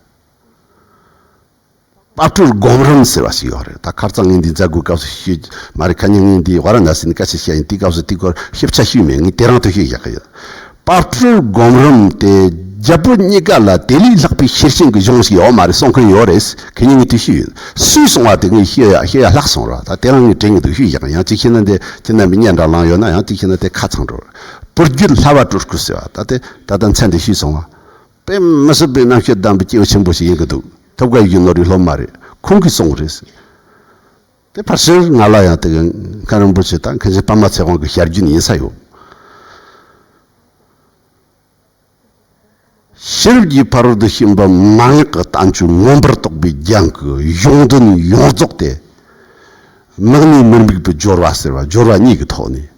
དཔལ་སྤྲུལ་སྒོམ་རིམ་ཟེར་བ་ཞིག་ཡོད་རེད། ད་ཁ་རྩང་ངས་འདི་མཛད་སྒོའི་སྐབས་སུ་ཞུས་མ་རེད། ཁ་ཉིན་ངས་འདི་ཝཱ་ར་ཎ་སི་ནས་སྐད་ཆ་བཤད་ཡིན། དེའི་སྐབས་སུ་དེའི་སྐོར་ཞིབ་ཆ་ཞུས་མེད། ངས་དེ་རིང་དུ་ཞུས་བཞག་གི་ཡོད། དཔལ་སྤྲུལ་སྒོམ་རིམ་དེ་རྒྱལ་པོ་གཉིས་ཀ་ལ་དེ་ལས་ལྷག་པའི་ཤེར་ཕྱིན་གྱི་གཞུང་ཞིག་ཡོད་མ་རེད་གསུང་མཁན་ཡོད་རེད། ཁ་ཉིན་ངས་དེ་ཞུས་ཡིན། སུས་གསུངས་པ་དེ་ངས་ཤེས་ཡ་ཤེས་ཡ་ལྷག་སོང་ར། ད་དེ་རིང་ངས་དྲན་གི་འདུག་ཞུས་བཞག། ཡང་གཅིག་བྱས་ན་འདི་ཁྱེད་རྣམ་པས་སྙན་གྲགས་བླངས་ཡོད་ན། ཡང་གཅིག་བྱས་ན་དེ་ཁ་ཚང་འགྲོ། བུ་རྒྱུད་ལྷ་བ་སྤྲུལ་སྐུ་ཟེར་བ། ད་དེ་ད་ལྟ་མཚན་དེ་ཞུས་སོང་བ། དཔེ་མི་སྲིད་པའི་རྣམ་དཔྱོད་ལྡན་པའི་སྐྱེས་བུ་ཆེན་པོ་ཞིག་ཡིན་གྱི་འདུག། ཐུབ་དགའ་ཡིད་བཞིན་ནོར་བུའི་སློབ་མ་རེད། ཁོང་གིས་གསུངས་རེད། དེ་ཕལ་ཆེར་ང་ལ་ཡང་དེ་གི་མཁན་རིན་པོ་ཆེ་དང་མཁན་ཆེན་པདྨ་ཚེ་དབང་གི་ཞལ་རྒྱུན་ཡིན་ས་ཡོད། ཤེས་རབ་ཀྱི་ཕ་རོལ་ཏུ་ཕྱིན་པ་མན་ངག་གི་བསྟན་བཅོས་མངོན་པར་རྟོགས་པའི་རྒྱན་གྱི་གཞུང་དོན་ཡོངས་རྫོགས་དེ། དམིགས་ནས་མི་དམིགས་པའི་སྦྱོར་བ་ཟེར་བ། སྦྱོར་བ་གཉིས་ཀྱི་ཐོག་ནས།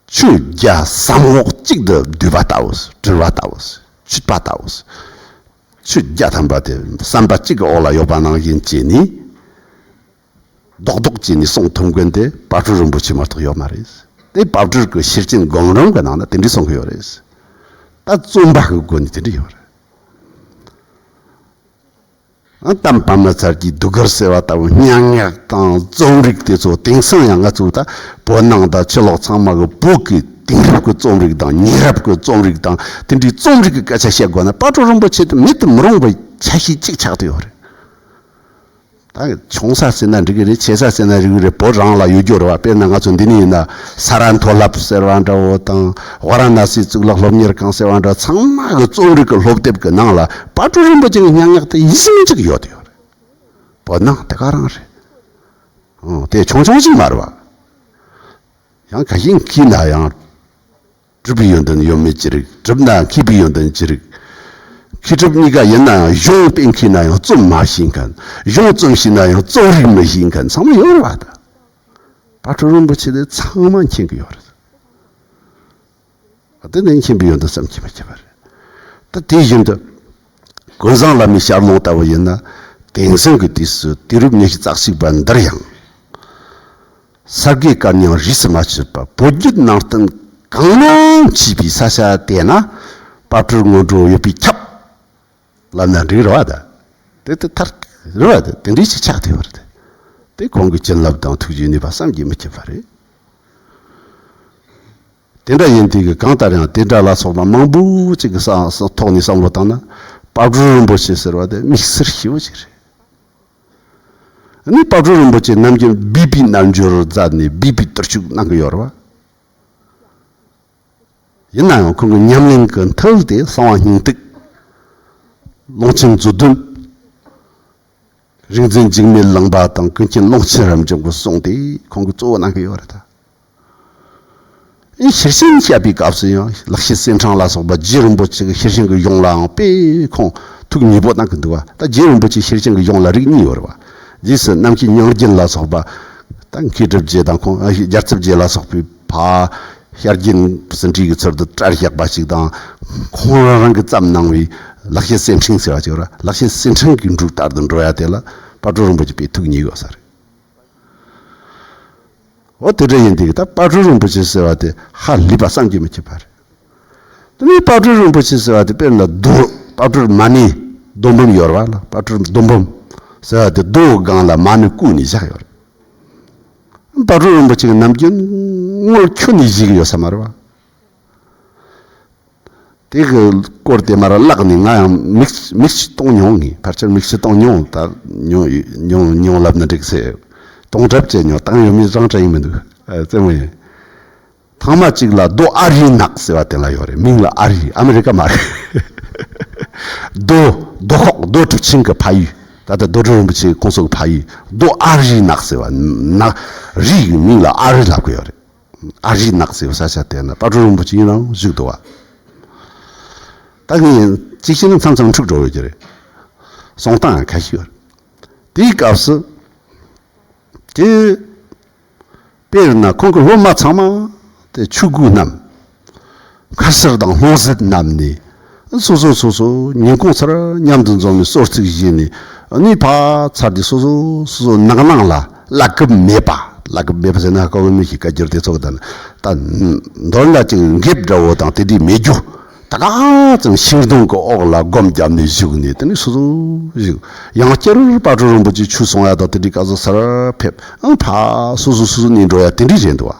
ཆོས་རྒྱལ་ཟབ་མོ་གཅིག་ཏུ་བསྡུས་པ་ལྟ་བུ། དྲིལ་བ་ལྟ་བུ། ཆུད་པ་ལྟ་བུ། ཆོས་བརྒྱ་ཐམ་པ་དེ་བསམ་པ་གཅིག་གི་འོག་ལ་ཡོད་པ་ནང་བཞིན་བྱས་ནས། རྡོག་རྡོག་བྱས་ནས་གསུང་ཐུབ་མཁན་དེ་དཔལ་སྤྲུལ་རིན་པོ་ཆེ་མ་གཏོགས་ཡོད་མ་རེད། དེ་དཔལ་སྤྲུལ་གྱི་ཤེར་ཕྱིན་སྒོམ་རིམ་གྱི་ནང་ན་དེ་འདྲའི་གསུང་གི་ཡོད་རེད། ད་རྩོམ་པ་གི་སྒོ་ནས་དེ་འདྲ་ཡོད་རེད། ཨ། གཏམ་པདྨ་ཚར་གྱི་སྡུག་གུར་ཟེར་བ་ལྟ་བུ། སྙན་ངག་དང་རྩོམ་རིག་དེ་ཚོ། དེང་སང་ཡང་ང་ཚོ་ད་བོད་ནང་དང་ཕྱི་ལོགས་ཚང་མ་གི་བོད་ཀྱི་དེང་རབས་ཀྱི་རྩོམ་རིག་དང་ཉེ་རབས་ཀྱི་རྩོམ་རིག་དང་། དེ་འདྲའི་རྩོམ་རིག་གི་སྐད་ཆ་བཤད་དགོས་ན། དཔལ་སྤྲུལ་རིན་པོ་ཆེ་དེ་མེད་དུ་མི་རུང་བའི་ཆ་ཤས་གཅིག་ཆགས་བསྡད་ཡོད་རེད། ད་ཆུང་ས་ཟེར་ན་འགྲིག་གི་རེད། ཆེ་ས་ཟེར་ན་འགྲིག་གི་རེད། བོད་རང་ལ་ཡོད་རྒྱུ་རེད་བ། དཔེར་ན་ང་ཚོ་འདི་ནས་ཡིན་ན། ས་ར་མཐོ་སློབ་ཟེར་བ་འདྲ་བོ་དང་། ཝཱ་ར་ཎ་སིའི་གཙུག་ལག་སློབ་གཉེར་ཁང་ཟེར་བ་འདྲ། ཚང་མ་གི་རྩོམ་རིག་གི་སློབ་དེབ་གི་ནང་ལ་དཔལ་སྤྲུལ་རིན་པོ་ཆེ་གི་སྙན་ངག་དེ་ཡིན་གཅིག་ཡོད་དེ་ཡོད་རེད། བོད་ནང་དེ་ག་རང་རེད། ཨང་། དེ་ཆུང་ཆུང་ཞིག་མ་རེད་བ། ཡང་ཁ་ཤས་མཁས་ན་ཡང་གྲུབ་པའི་ཡོན་ཏན་ཡོད་མེད་ཅི་རིགས། གྲུབ་ན་མཁས་པའི་ཡོན་ཏན་ཅི་རིགས། མཁས་གྲུབ་གཉིས་ཀ་ཡིན་ན་ཡང་། གཞུང་དཔེ་མཁས་ན་ཡང་རྩོམ་མ་ཤེས་མཁན། གཞུང་རྩོམ་ཤེས་ན་ཡང་རྩོམ་རིག་མི་ཤེས་མཁན་ཚང་མ་ཡོད་རེད་བ། ད་དཔལ་སྤྲུལ་རིན་པོ་ཆེ་དེ་ཚང་མ་མཁྱེན་གྱི་ཡོད་རེད། དེ་ནི་མཁྱེན་པའི་ཡོན་ཏན་བསམ་གྱིས་མི་ཁྱབ་པ་རེད། ད་དེ་བཞིན་དུ་ཀུན་བཟང་བླ་མའི་ཞལ་ལུང་ལྟ་བུ་ཡིན་ན། དེང་སང་གི་དུས་སུ་དུས་རབས་ཉི་ཤུ་རྩ་གཅིག་པ་འདིར་ཡང་། ས་དགེ་བཀའ་རྙིང་རིས་སུ་མ་ཆད་པ། བོད་བརྒྱུད་ནང་བསྟན་གང་མང་མཆིས་པའི་ས་ཆ་དེ་ན། དཔལ་སྤྲུལ་སྔོན་འགྲོ་ཡོད་པས་ཁྱབ། ལབ་ན་འགྲིག་རེད་བ། ད་དེ་དེ་ཐར་རེད་བ། དེ་དེ་འདྲའི་ཞིག་ཆགས་བསྡད་པ་རེད། དེ་ཁོང་གི་བྱིན་རླབས་དང་ཐུགས་རྗེའི་ནུས་པ་བསམ་གྱིས་མི་ཁྱབ་པ་རེད། དེ་འདྲ་ཡིན་དུས་ཀྱི་གང་ལྟར་ཡང་དེ་འདྲ་ལ་སོགས་པ་མང་པོ་ཅིག་གི་ས་ས་ཐོག་ནས་བསམ་བློ་བཏང་ན། དཔལ་སྤྲུལ་རིན་པོ་ཆེ་ཟེར་བ་དེ་དམིགས་བསལ་ཞེ་པོ་ཅིག་རེད། ཨ་ནི་དཔལ་སྤྲུལ་རིན་པོ་ཆེ་ནམ་རྒྱུན་སྦས་པའི་རྣལ་འབྱོར་མཛད་ནས་སྦས་པའི་བརྟུལ་ཞུགས་གནང་གི་ཡོད་རེད་བ། ཡིན་ན་ཡང་ཁོང་གི་ཉམས་ལེན་གྱི་མཐིལ་དེ་གསང་བ་སྙིང་ཐིག། ཀློང་ཆེན་མཛོད་བདུན། རིག་འཛིན་འཇིགས་མེད་གླིང་པ་དང་ཀུན་མཁྱེན་ཀློང་ཆེན་རབ་འབྱམས་ཀྱི་གསུང་དེ་ཁོང་གིས་གཙོ་བོ་གནང་གི་ཡོད་རེད་ད། ཨེ། ཤེར་ཕྱིན་བཤད་པའི་སྐབས་སུ་ཡང་ལེགས་བཤད་གསེར་ཕྲེང་ལ་སོགས་པ་རྗེ་རིན་པོ་ཆེ་གི་ཤེར་ཕྱིན་གྱི་གཞུང་ལའང་དཔེ་ཁོང་ཐུགས་མཉེས་པོ་གནང་གི་འདུག་བ། ད་རྗེ་རིན་པོ་ཆེ་ཤེར་ཕྱིན་གྱི་གཞུང་ལ་རིགས་གཉིས་ཡོད་རེད་བ། རྗེས་སུ་རྣམ་མཁྱེན་མྱང་རྒྱལ་ལ་སོགས་པ། ད་མཁས་གྲུབ་རྗེ་དང་ཁོང་། ཨ། རྒྱལ་ཚབ་རྗེ་ལ་སོགས་པའི་ཕ་ཤར་རྒྱན་ཟིན་བྲིས་ཀྱི་ཚུལ་དུ་བཀྲལ་བཞག་པ་ཞིག་དང་། ཁོང་རང་རང་གིས་བརྩམས་གནང་བའི་ལེགས་བཤད་གསེར་ཕྲེང་ཟེར་བ་ཅིག་ཡོད་ར། ལེགས་བཤད་གསེར་ཕྲེང་གི་འབྲུག་ལྟར་དུ་འགྲོ་ཡ་དེ་ལ་དཔལ་སྤྲུལ་རིན་པོ་ཆེ་དཔེ་ཐུགས་མཉེས་ཡོད་ས་རེད། འོ། དེ་འདྲ་ཡིན་དུས་ད་དཔལ་སྤྲུལ་རིན་པོ་ཆེ་ཟེར་བ་དེ་ཧ་ལས་པ་བསམ་གྱིས་མི་ཁྱབ་པ་རེད། དེ་ནས་དཔལ་སྤྲུལ་རིན་པོ་ཆེ་ཟེར་བ་དེ་དཔེར་ན་རྡོ། དཔལ་སྤྲུལ་མ་ཎི་རྡོ་འབུམ་ཡོད་རེད་བ་ལ། དཔལ་སྤྲུལ་རྡོ་འབུམ་ཟེར་བ་དེ་རྡོའི་སྒང་ལ་མ་ཎི་བརྐོས་ནས་བཞག་ཡོད་རེད། དཔལ་སྤྲུལ་རིན་པོ་ཆེ་གིས་ནམ་རྒྱུན་དངུལ་ཁྱོན་ནས་བཞེས་ཀྱི་ཡོད་ས་མ་རེད་བ། དེ་གི་སྐོར་དེ་མར་བཀླགས་ནས་ང་ཡང་མིག་མིག་ཆུ་གཏོང་མྱོང་། ངས་ཕལ་ཆེར་མིག་ཆུ་གཏོང་མྱོང་། ད་མྱོང་མྱོང་མྱོང་ལབ་ན་འགྲིག་ཟེར། གཏོང་གྲབས་བྱས་མྱོང་། བཏང་ཡོད་མེད་རང་དྲན་གྱི་མི་འདུག། ཨ། རྩེད་མོ་ཡིན། ཐེངས་མ་གཅིག་ལ་རྡོ་ཨ་རིའི་ནགས་ཟེར་བ་དེ་ལ་ཡོད་རེད། མིང་ལ་ཨ་རི། ཨ་མི་རི་ཀ་མ་རེད། རྡོ་རྡོ་ཁོག་རྡོ་གྲུབ་ཆེན་གྱི་ཕ་ཡུལ། ད་ལྟ་རྡོ་གྲུབ་རིན་པོ་ཆེ་ཁོང་ཚོ་གི་ཕ་ཡུལ་རྡོ་ཨ་རིའི་ནགས་ཟེར་བ། ནགས་རིའི་མིང་ལ་ཨ་རི་ལབ་གི་ཡོད་རེད། ཨ་རིའི་ནགས་ཟེར་བ་ས་ཆ་དེ་ན་དཔལ་སྤྲུལ་རིན་པོ་ཆེ་ཡིན་རང་བཞུགས་འདུག་བ། ད་ངས་གཅིག་བཤད་ན་མཚམས་མཚམས་འཁྲུག་འགྲོ་ཡོད་ཀྱི་རེད། གསུང་སྟངས་ཁ་ཤས་ཡོད་རེད། དེའི་སྐབས་སུ་དེ། དཔེར་ན་ཁོང་གི་སློབ་མ་ཚང་མ་དེ་ཆོས་གོས་བསྣམས། མཁར་གསར་དང་ལྷུང་བཟེད་བསྣམས་ནས། སོ་སོ་སོ་སོ་ཉིན་གུང་ཚར་མཉམ་དུ་འཛོམས་ནས་གསོལ་ཚིགས་བཞེས་ནས། ནི་ཕར་ཚར་དུས་སོ་སོ་སོ་སོ་ནགས་ནང་ལ་བླ་གབ་མེད་པ། བླ་གབ་མེད་པ་ཟེར་ན་ཧ་གོ་གི་མི་ཞིག་བཀའ་འགྱུར་དེ་ཚོ་གི་ད་ནི་ད་མདོར་ན་ཅིག་འགེབས་འདྲ་བོ་དང་དེ་འདྲའི་མེད་རྒྱུ། ད་ག་ཙམ་ཤིང་སྡོང་གི་འོག་ལ་སྒོམ་བརྒྱབ་ནས་བཞུགས་ནས། དེ་ནས་སོ་སོ་བཞུགས། ཡང་བསྐྱར་དཔལ་སྤྲུལ་རིན་པོ་ཆེ་ཆོས་གསུང་ཡ་དང་དེ་འདྲའི་སྐབས་སུ་སར་ཕེབས། ཨང་ཕ་སོ་སོ་སོ་སོ་ནས་འགྲོ་ཡ་དེ་འདྲའི་རེད་འདུག་བ།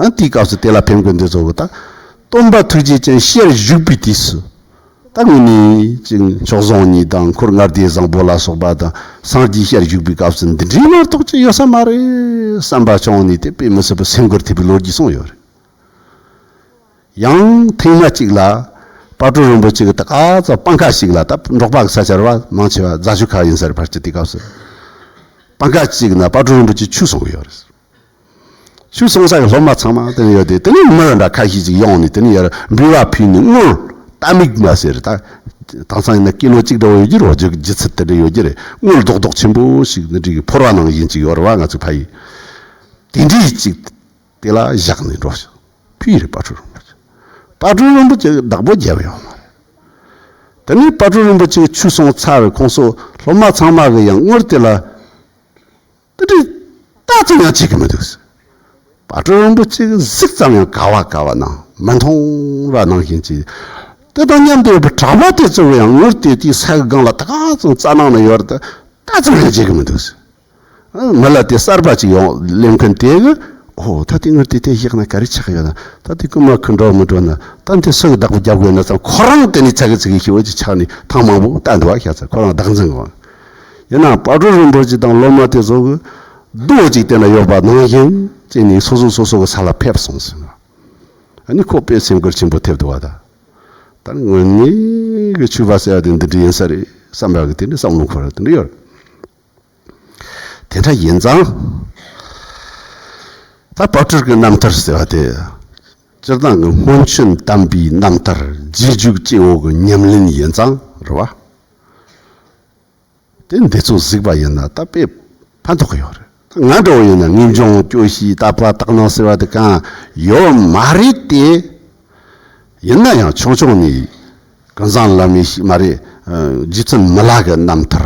ཨང་དེའི་སྐབས་སུ་དེ་ལ་ཕེབས་མཁན་དེ་ཚོ་གི་ད་སྟོན་པ་ཐུགས་རྗེ་ཅན་ཞལ་བཞུགས་པའི་དུས་སུ། ད་དངོས་གནས་ཅིག་མཆོག་ཟུང་གཉིས་དང་འཁོར་ལྔ་སྡེ་བཟང་པོ་ལ་སོགས་པ་དང་སངས་རྒྱས་ཞལ་བཞུགས་པའི་སྐབས་སུ་འདི་འདྲའི་མ་གཏོགས་ཅི་ཡོད་ས་མ་རེད་བསམ་པ་བྱུང་ནས། དེ་དཔེ་མི་སྲིད་པའི་སེམས་འགུལ་ཐེབས་པའི་ལོ་རྒྱུས་གསུངས་ཡོད་རེད། ཡང་ཐེངས་མ་གཅིག་ལ་དཔལ་སྤྲུལ་རིན་པོ་ཆེ་གི་ད་ག་ཚོད་སྤང་ཁ་ཞིག་ལ། ད་འབྲོག་པ་གི་ས་ཆ་རེད་བ། མང་ཆེ་བ་རྫ་ཆུ་ཁ་ཡིན་ས་རེད། ཕལ་ཆེར་དེ་སྐབས་སུ་སྤང་ཁ་གཅིག་ན་དཔལ་སྤྲུལ་རིན་པོ་ཆེ་ཆོས་གསུང་གི་ཡོད་རེད། ཆོས་གསུང་ས་གི་སློབ་མ་ཚང་མ་དེ་ནས་ཡོད་དེ། དེ་ནས་མི་འདྲ་ཁ་ཤས་ཅིག་ཡོང་ནས་དེ་ནས་ཡར་འབུལ་བ་ཕུལ་ནས། དངུལ་རྟ་མིག་མ་ཟེར། ད་དེང་སང་ཡིན་ན་ཀི་ལོ་གཅིག་འདྲ་བོ་ཡོད་ཀྱི་རེད་བ། ལྗིད་ཚད་དེ་འདྲ་ཡོད་ཀྱི་རེད། དངུལ་རྡོག་རྡོག་ཆེན་པོ་ཞིག་འདི་འདྲའི་གི་ཕོར་བ་ནང་བཞིན་ཅིག་ཡོད་རེད་བ། ང་ཚོ་ཕ་ཡུལ་དེ་འདྲའི་ཅིག་དེ་ལ་བཞག་ནས་འགྲོ་ཞིང་ཕུལ་རེད། དཔལ་སྤྲུལ་རིན་པོ་ཆེ། དཔལ་སྤྲུལ་རིན་པོ་ཆེ་བདག་པོ་བརྒྱབ་ཡོད་མ་རེད། དེ་ནས་དཔལ་སྤྲུལ་རིན་པོ་ཆེ་ཆོས་གསུངས་ཚར་བའི་ཁོང་ཚོ་སློབ་མ་ཚང་མ་གི་ཡང་དངུལ་དེ་ལ་དེ་འདྲའི་ལྟ་ཙམ་ཡང་བྱེད་ཀྱི་མི་འདུག་དཔལ་སྤྲུལ་རིན་པོ་ཆེ་གི་གཟིགས་ཙམ་ཡང་ག་བ་ག་བ་ནང་མི་མཐོང་བ་ནང་བཞིན་གྱི། དེ་དང་མཉམ་དུ་ཡོད་པའི་གྲྭ་པ་དེ་ཚོ་གི་ཡང་དངུལ་དེ་དེའི་ས་གི་སྒང་ལ་ད་ག་ཙམ་རྩ་ནང་ན་ཡོད་རེད། ད་ལྟ་ཙམ་ཡང་བྱེད་ཀྱི་མི་འདུག་མི་ལ་དེ་གསར་པ་ཅིག་ཡོང་སླེབས་མཁན་དེ་གི། ཨོ་ད་དེ་དངུལ་དེ་དེ་བཞག་ན་ག་རེ་ཆགས་ཡོད་ན། ད་དེ་རྐུན་མ་ཁུར་འགྲོ་མི་འགྲོ་ན། ད་དེ་སུ་གི་བདག་པོ་རྒྱབ་དགོས་ན་བསམ། ཁོ་རང་དེ་ནས་ཚ་གི་ཚིག་གི་ཤི་བོ་ཅིག་ཆགས་ནས་ཐེངས་མང་པོ་ལྟ་འདུག་བ། ཤ་ཚ་ཁོ་རང་བདག་འཛིན་གི་བ། ཡིན་ནའང་དཔལ་སྤྲུལ་རིན་པོ་ཆེ་དང་སློབ་མ་དེ་ཚོ་གི་རྡོ་གཅིག་སྟེང་ན་ཡོད་པ་ནང་བཞིན་བྱས་ནས་སོ་སོ་སོ་སོ་གི་ས་ལ་ཕེབས་སོང་ཟེར་བ། ཨ་ནི་ཁོ་དཔེ་སེམས་འགུལ་ཆེན་པོ་ཐེབས་འདུག་བ། ད་ད་དངོས་གནས་གི་ཆོས་པ་ཟེར་བ་དེ་འདི་འདྲ་ཡིན་ས་རེད་བསམ་པ་གི་དེ་འདྲ་བསམ་བློ་འཁོར་བ་དེ་འདྲ་ཡོད་རེད། དེ་འདྲ་ཡིན་ཙང་། ད་དཔལ་སྤྲུལ་གྱི་རྣམ་ཐར་ཟེར་བ་དེ། སྤྱིར་བཏང་གི་སྔོན་བྱོན་དམ་པའི་རྣམ་ཐར་རྗེས་འཇུག་སྐྱེ་བོ་གི་ཉམས་ལེན་ཡིན་ཙང་རེད་བ། དེ་འདི་ཚོ་གཟིགས་པ་ཡིན་ན་ད་དཔེ་ཕན་ཐོགས་ཀྱི་ཡོད་རེད། ད་ང་འདྲ་བོ་ཡིན་ན་ངེས་འབྱུང་སྐྱོ་ཤས་དད་པ་དག་སྣང་ཟེར་བ་དེ་གང་ཡོད་མ་རེད་དེ། ཡིན་ན་ཡང་ཆུང་ཆུང་ནས་ཀུན་བཟང་བླ་མའི་ཞིག་མ་རེད། རྗེ་བཙུན་མི་ལ་གི་རྣམ་ཐར་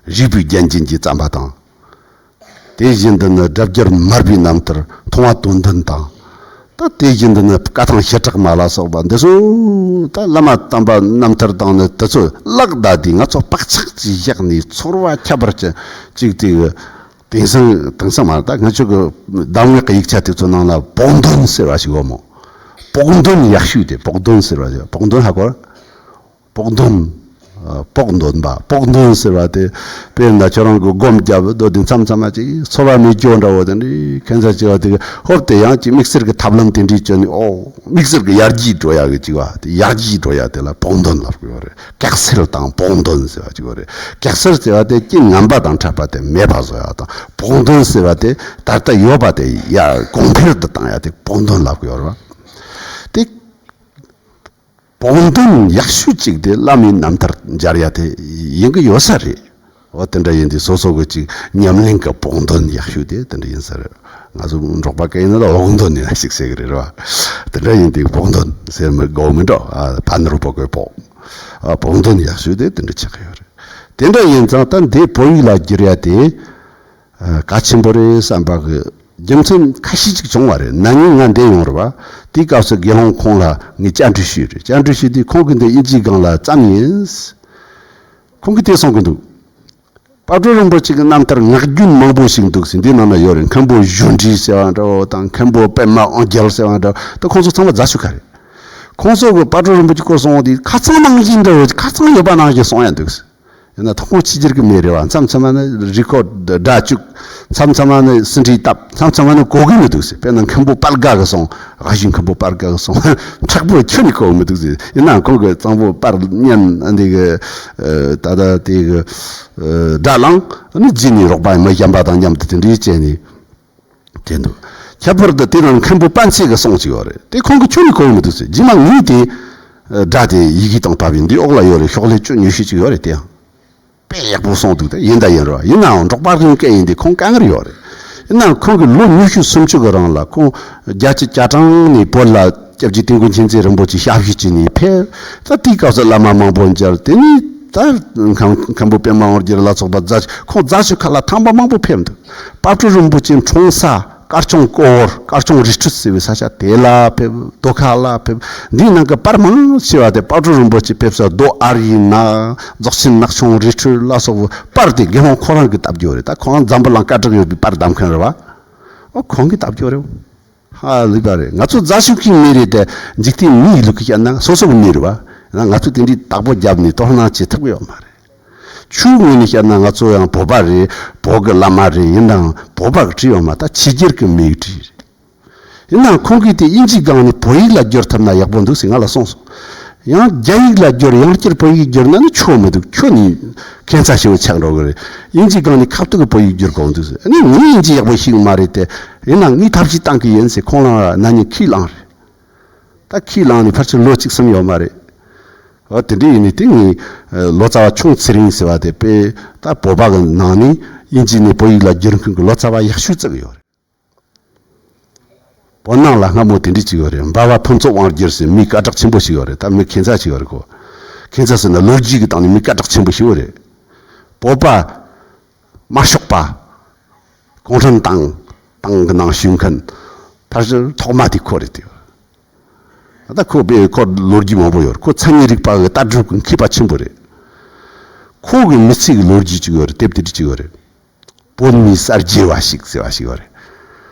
རིག་པའི་རྒྱན་ཅན་གྱིས་བརྩམས་པ་དང་། དེ་བཞིན་དུ་ནི་སྒྲ་བསྒྱུར་མར་པའི་རྣམ་ཐར་མཐོང་བ་དོན་ལྡན་དང་། ད་དེ་བཞིན་དུ་ནི་བཀའ་ཐང་བྱེ་བྲག་མ་ལ་སོགས་པ་འདི་ཚོ་ད་བླ་མ་དམ་པ་རྣམ་ཐར་དང་ནི་དེ་ཚོ་བཀླགས་ད་དེ་ང་ཚོ་བག་ཆགས་ཀྱིས་བཞག་ནས་ཚོར་བ་ཁྱད་པར་ཅན་ཅིག་དེ་གི། དེང་སང་དེང་སང་མ་ད་ང་ཚོ་གི་གདམས་ངག་གི་ཡིག་ཆ་དེ་ཚོ་ནང་ལ་བོགས་འདོན་ཟེར་བ་ཞིག་ཡོད་མོད། བོགས་འདོན་ཡག་ཤོས་དེ། བོགས་འདོན་ཟེར་བ་ཞིག་བོགས་འདོན་ཧ་གོ། བོགས་འདོན། ཨ། བོགས་འདོན་པ། བོགས་འདོན་ཟེར་བ་དེ། དཔེར་ན་ཁྱོད་རང་གི་སྒོམ་རྒྱབ་སྡོད་དུས་མཚམས་མཚམས་མ་ཅིག་ཚོར་བ་མེད་རྒྱུ་འདྲ་བོ་དེ་འདྲའི་ཁྱད་མཚར་ཆེ་བ་དེ་གི་ཧོབ་སྟེ་ཡང་ཅིག་དམིགས་བསལ་གྱི་ཐབས་ལམ་དེ་འདྲའི་སྤྱོད་ནས། ཨོ། དམིགས་བསལ་གྱི་ཡར་རྒྱས་འགྲོ་ཡག་གི་ཅིག་བ་དེ། ཡར་རྒྱས་འགྲོ་ཡག་དེ་ལ་བོགས་འདོན་ལབ་དགོས་རེད། གེགས་སེལ་དང་བོགས་འདོན་ཟེར་བ་ཅིག་ཡོད་རེད། གེགས་སེལ་ཟེར་བ་དེ་རྐྱེན་ངན་པ་དང་འཕྲད་པ་དེ་མེད་པ་བཟོ་ཡག་དང་། བོགས་འདོན་ཟེར་བ་དེ་ད་ལྟ་ཡོད་པ་དེ་ཡར་གོང་འཕེལ་དུ་བཏང་ཡག་དེ་བོགས་འདོན་ལབ་དགོས་རེད་བ། དེ། བོགས་འདོན་ཡག་ཤོས་གཅིག་དེ་བླ་མའི་རྣམ་ཐར་སྦྱར་ཡ་དེ་ཡིན་གྱི་ཡོད་ས་རེད། འོ་དེ་འདྲ་ཡིན་དུས་སོ་སོ་གི་གཅིག་ཉམས་ལེན་གྱི་བོགས་འདོན་ཡག་ཤོས་དེ་དེ་འདྲ་ཡིན་ས་རེད། ང་ཚོ་འབྲོག་པ་སྐད་ཡིན་ན་ད་བོགས་འདོན་ཡིན་ན་ཞིག་ཟེར་གི་རེད་ར། དེ་འདྲ་ཡིན་དུས་བོགས་འདོན་ཟེར་མི་དགོས་མི་འགྲོ། ཨ། ཕ་ནོར་བོ་གོས་བོགས། ཨ། བོགས་འདོན་ཡག་ཤོས་དེ་དེ་འདྲ་ཆགས་ཀྱི་ཡོད་རེད། དེ་འདྲ་ཡིན་ཙང་ད་འདི་བོད་ཡིག་ལ་བསྒྱུར་ཡ་དེ། ཨ། གལ་ཆེན་པོ་རེད་བསམ་པ་གི་རྒྱུ་མཚན་ཁ་ཤས་ཅིག་བྱུང་བ་རེད། ན་ནིང་ང་འདིར་ཡོང་རེད་བ། དེའི་སྐབས་སུ་དགེ་སློང་ཁོང་ལ་ངས་བཅར་འདྲི་ཞུས་རེད། བཅར་འདྲི་ཞུས་དུས་ཁོང་གིས་འདི་དབྱིན་ཇིའི་སྒང་ལ་བརྩམས་ཡིན། ཁོང་གིས་དེ་གསུང་གི་འདུག་དཔལ་སྤྲུལ་རིན་པོ་ཆེ་གི་རྣམ་ཐར་ངག་རྒྱུན་མང་པོ་ཞིག་འདུག་ཟེར། འདི་ནང་ན་ཡོད་རེད། མཁན་པོ་གཞུ་འབྲས་ཟེར་བ་འདྲ་བོ་དང་། མཁན་པོ་པདྨ་དབང་རྒྱལ་ཟེར་བ་འདྲ་བོ་དང་། ཁོང་ཚོ་ཚང་མ་རྫ་ཆུ་ཁ་རེད། ཁོང་ཚོ་གིས་དཔལ་སྤྲུལ་རིན་པོ་ཆེའི་སྐོར་གསུང་བ་དེ་ཁ་རྩང་ནང་བཞིན་འདྲ་བོ། ཁ་རྩང་ཡོད་པ་ནང་བཞིན་གསུང་ཡ་འདུག་ཡིན་ན་ཐོག་མར་ཕྱི་རྒྱལ་གྱི་མི་རེད་བ། མཚམས་མཚམས་མ་ནི་རི་ཀོར་སྒྲ་བཅུག་མཚམས་མཚམས་མ་ནི་ཟིན་བྲིས་བཏབ། མཚམས་མཚམས་མ་ནི་གོ་གི་མི་འདུག་ཟེར། དཔེར་ན་མཁན་པོ་དཔལ་དགའ་གི་གསུང་། ཨ་ཞེ་མཁན་པོ་དཔལ་དགའ་གི་གསུང་། མཁྲེགས་པོ་ཁྱོན་ནས་གོ་གི་མི་འདུག་ཟེར། ཡིན་ནའང་ཁོང་གི་གཙང་པོ་པར་སྙན་འདི་གི་ད་ལྟ་དེ་གི་སྒྲ་བླངས་ནི་རྗེས་ནས་རོགས་པ་མི་གཞན་པ་དང་མཉམ་དུ་དེ་འདྲའི་བྱས་ནས། དེ་འདུག་ཁྱད་པར་དུ་དེ་ནང་མཁན་པོ་པཎ་ཆེན་གྱི་གསུང་གཅིག་ཡོད་རེད། དེ་ཁོང་གི་ཁྱོན་ནས་གོ་མི་འདུག་ཟེར། རྗེས་མ་ངས་དེ་སྒྲ་དེ་ཡི་གེ་དང་བབས་ཡིན། འདི་འོག་ལ་ཡོད་རེད། ཤོག་ལྷེ་བཅུ་ཉི་ཤུ་གཅིག་ཡོད་རེད། དེ་ཡང་དཔེ་ཡག་པོ་གསུངས་འདུག་དེ་ཡིན་ད་ཡིན་རོགས། ཡིན་ནའང་འབྲོག་པ་གི་སྐད་ཡིན་དེ་ཁོང་དཀའ་ངལ་ཡོད་རེད། ཡིན་ནའང་ཁོང་གི་ལོ་ཉི་ཤུ་སུམ་ཅུ་གི་རིང་ལ་ཁོང་བརྒྱད་ཅུ་གྱ་གྲངས་ནས་བོད་ལ་སྐྱབས་རྗེ་དིལ་མགོ་མཁྱེན་བརྩེ་རིན་པོ་ཆེ་ཞབས་ཞུ་བྱས་ནས་ཕེབས། ད་དེའི་སྐབས་སུ་བླ་མ་མང་པོ་མཇལ། དེ་ནས་ད་མཁན་མཁན་པོ་པདྨ་དབང་རྒྱལ་ལ་སོགས་པ་རྫ་ཆུ་ཁོང་རྫ་ཆུ་ཁ་ལ་ཐང་པ་མང་པོ་ཕེབས་འདུག་དཔལ་སྤྲུལ་རིན་པོ་ཆེ་འཁྲུངས་ས་སྐར་ཆུང་ཀོ་བོར་སྐར་ཆུང་རི་ཁྲོད་ཟེར་བའི་ས་ཆ་དེ་ལ་ཕེབས། རྡོ་ཁ་ལ་ཕེབས། འདིའི་ནང་གི་པར་མང་ཆེ་བ་དེ་དཔལ་སྤྲུལ་རིན་པོ་ཆེ་ཕེབས་ས་རྡོ་ཨ་རིའི་ནགས། རྫོགས་ཆེན་ནགས་ཆུང་རི་ཁྲོད་ལ་སོགས་པའི་པར་དེ་དགེ་སློང་ཁོ་རང་གིས་བཏབ་རྒྱུ་རེད། ད་ཁོ་རང་འཛམ་བུ་གླིང་སྐད་གྲགས་ཡོད་པའི་པར་བདམས་མཁན་རེད་བ། ཨོ་ཁོང་གིས་བཏབ་རྒྱུ་རེད། ཧ་ལས་པ་རེད། ང་ཚོ་རྫ་ཆུ་གི་མི་རེད་དེ། འཇིག་རྟེན་མིའི་ལུགས་ཀྱིས་བཤད་ན་སོ་སོ་གི་མི་རེད་བ། ཡིན་ན་ང་ཚོ་དེ་འདྲའི་བདག་པོ་བརྒྱབ་ནས་དོ་སྣང་བྱེད་ཐུབ་ཀྱི་ཡོད་མ་རེད། ཆོས་ངོས་ནས་བཤད་ན་ང་ཚོ་ཡང་བོད་པ་རེད། བོད་ཀྱི་བླ་མ་རེད། ཡིན་ནའང་བོད་པ་གི་བྲིས་ཡོད་མ་རེད། ད་ཕྱི་རྒྱལ་གྱི་མིའི་བྲིས་རེད། ཡིན་ནའང་ཁོང་གིས་དེ་དབྱིན་ཇིའི་སྒང་ནས་བོད་ཡིག་ལ་བསྒྱུར་ཐུབ་ན་ཡག་པོ་འདུག་ཟེར་ང་ལ་གསུངས་སོང་། ཡང་རྒྱ་ཡིག་ལ་བསྒྱུར། ཡང་བསྐྱར་བོད་ཡིག་བསྒྱུར་ན་ནི་ཆོ་མི་འདུག་ཁྱོད་ནི་ཁྱད་མཚར་ཞེ་པོ་ཆགས་འགྲོ་གི་རེད། དབྱིན་ཇིའི་སྒང་ནས་ཁ་ཐུག་གི་བོད་ཡིག་བསྒྱུར་དགོས་འདུག་ཟེར། ཨ་ནི་ངས་དབྱིན་ཇི་ཡག་པོ་ཤེས་གི་མ་རེད་དེ། ཡིན་ནའང་ངས་ཐབས་ཤེས་བཏང་གི་ཡིན་ཟེར་ཁོང་རང་ན་ནིང་ཁས་བླངས་རེད། ད་ཁས་བླངས་ནས་ཕལ་ཆེར་ལོ་གཅིག་ཙམ་ཡོད་མ་རེད། འོ་དེ་འདྲ་ཡིན་ནི་དེ་ངས་ལོ་ཙཱ་བ་ཆུང་ཚེ་རིང་ཟེར་བ་དེ་དཔེ་ད་བོད་པ་གི་ནང་ནས་དབྱིན་ཇི་ནས་བོད་ཡིག་ལ་བསྒྱུར་མཁན་གྱི་ལོ་ཙཱ་བ་ཡག་ཤོས་བརྩི་གི་ཡོད་རེད། བོད་ནང་ལ་སྔ་མོ་དེ་འདྲ་ཅིག་ཡོད་རེད། འབའ་བ་ཕུན་ཚོགས་དབང་རྒྱལ་ཟེར་མི་སྐད་གྲགས་ཆེན་པོ་ཞིག་ཡོད་རེད། ད་མི་ཁྱད་མཚར་ཞིག་ཡོད་རེད་ཁོ། ཁྱད་མཚར་ཟེར་ན་ལོ་རྒྱུས་ཀྱི་སྟེང་ནས་མི་སྐད་གྲགས་ཆེན་པོ་ཞིག་ཡོད་རེད། བོད་པ་དམར་ཤོག་པ། གུང་ཁྲན་ཏང་ཏང་གི་ནང་ཞུགས་མཁན་ཕལ་ཆེར་ཐོག་མ་དེ་ཁོ་རེད་དེ། ད་ཁོ་པས་ཁོ་ལོ་རྒྱུས་མང་པོ་ཡོད་རེད། ཁོ་མཚན་ཉིད་རིག་པ་གི་ལྟ་གྲུབ་ཀྱི་མཁས་པ་ཆེན་པོ་རེད། ཁོ་གི་མི་ཚེ་གི་ལོ་རྒྱུས་ཅིག་ཡོད་རེད། དེབ་དེ་འདྲ་ཅིག་ཡོད་རེད། བོད་མིའི་གསར་བརྗེ་བ་ཞིག་ཟེར་བ་ཞིག་ཡོད་རེད།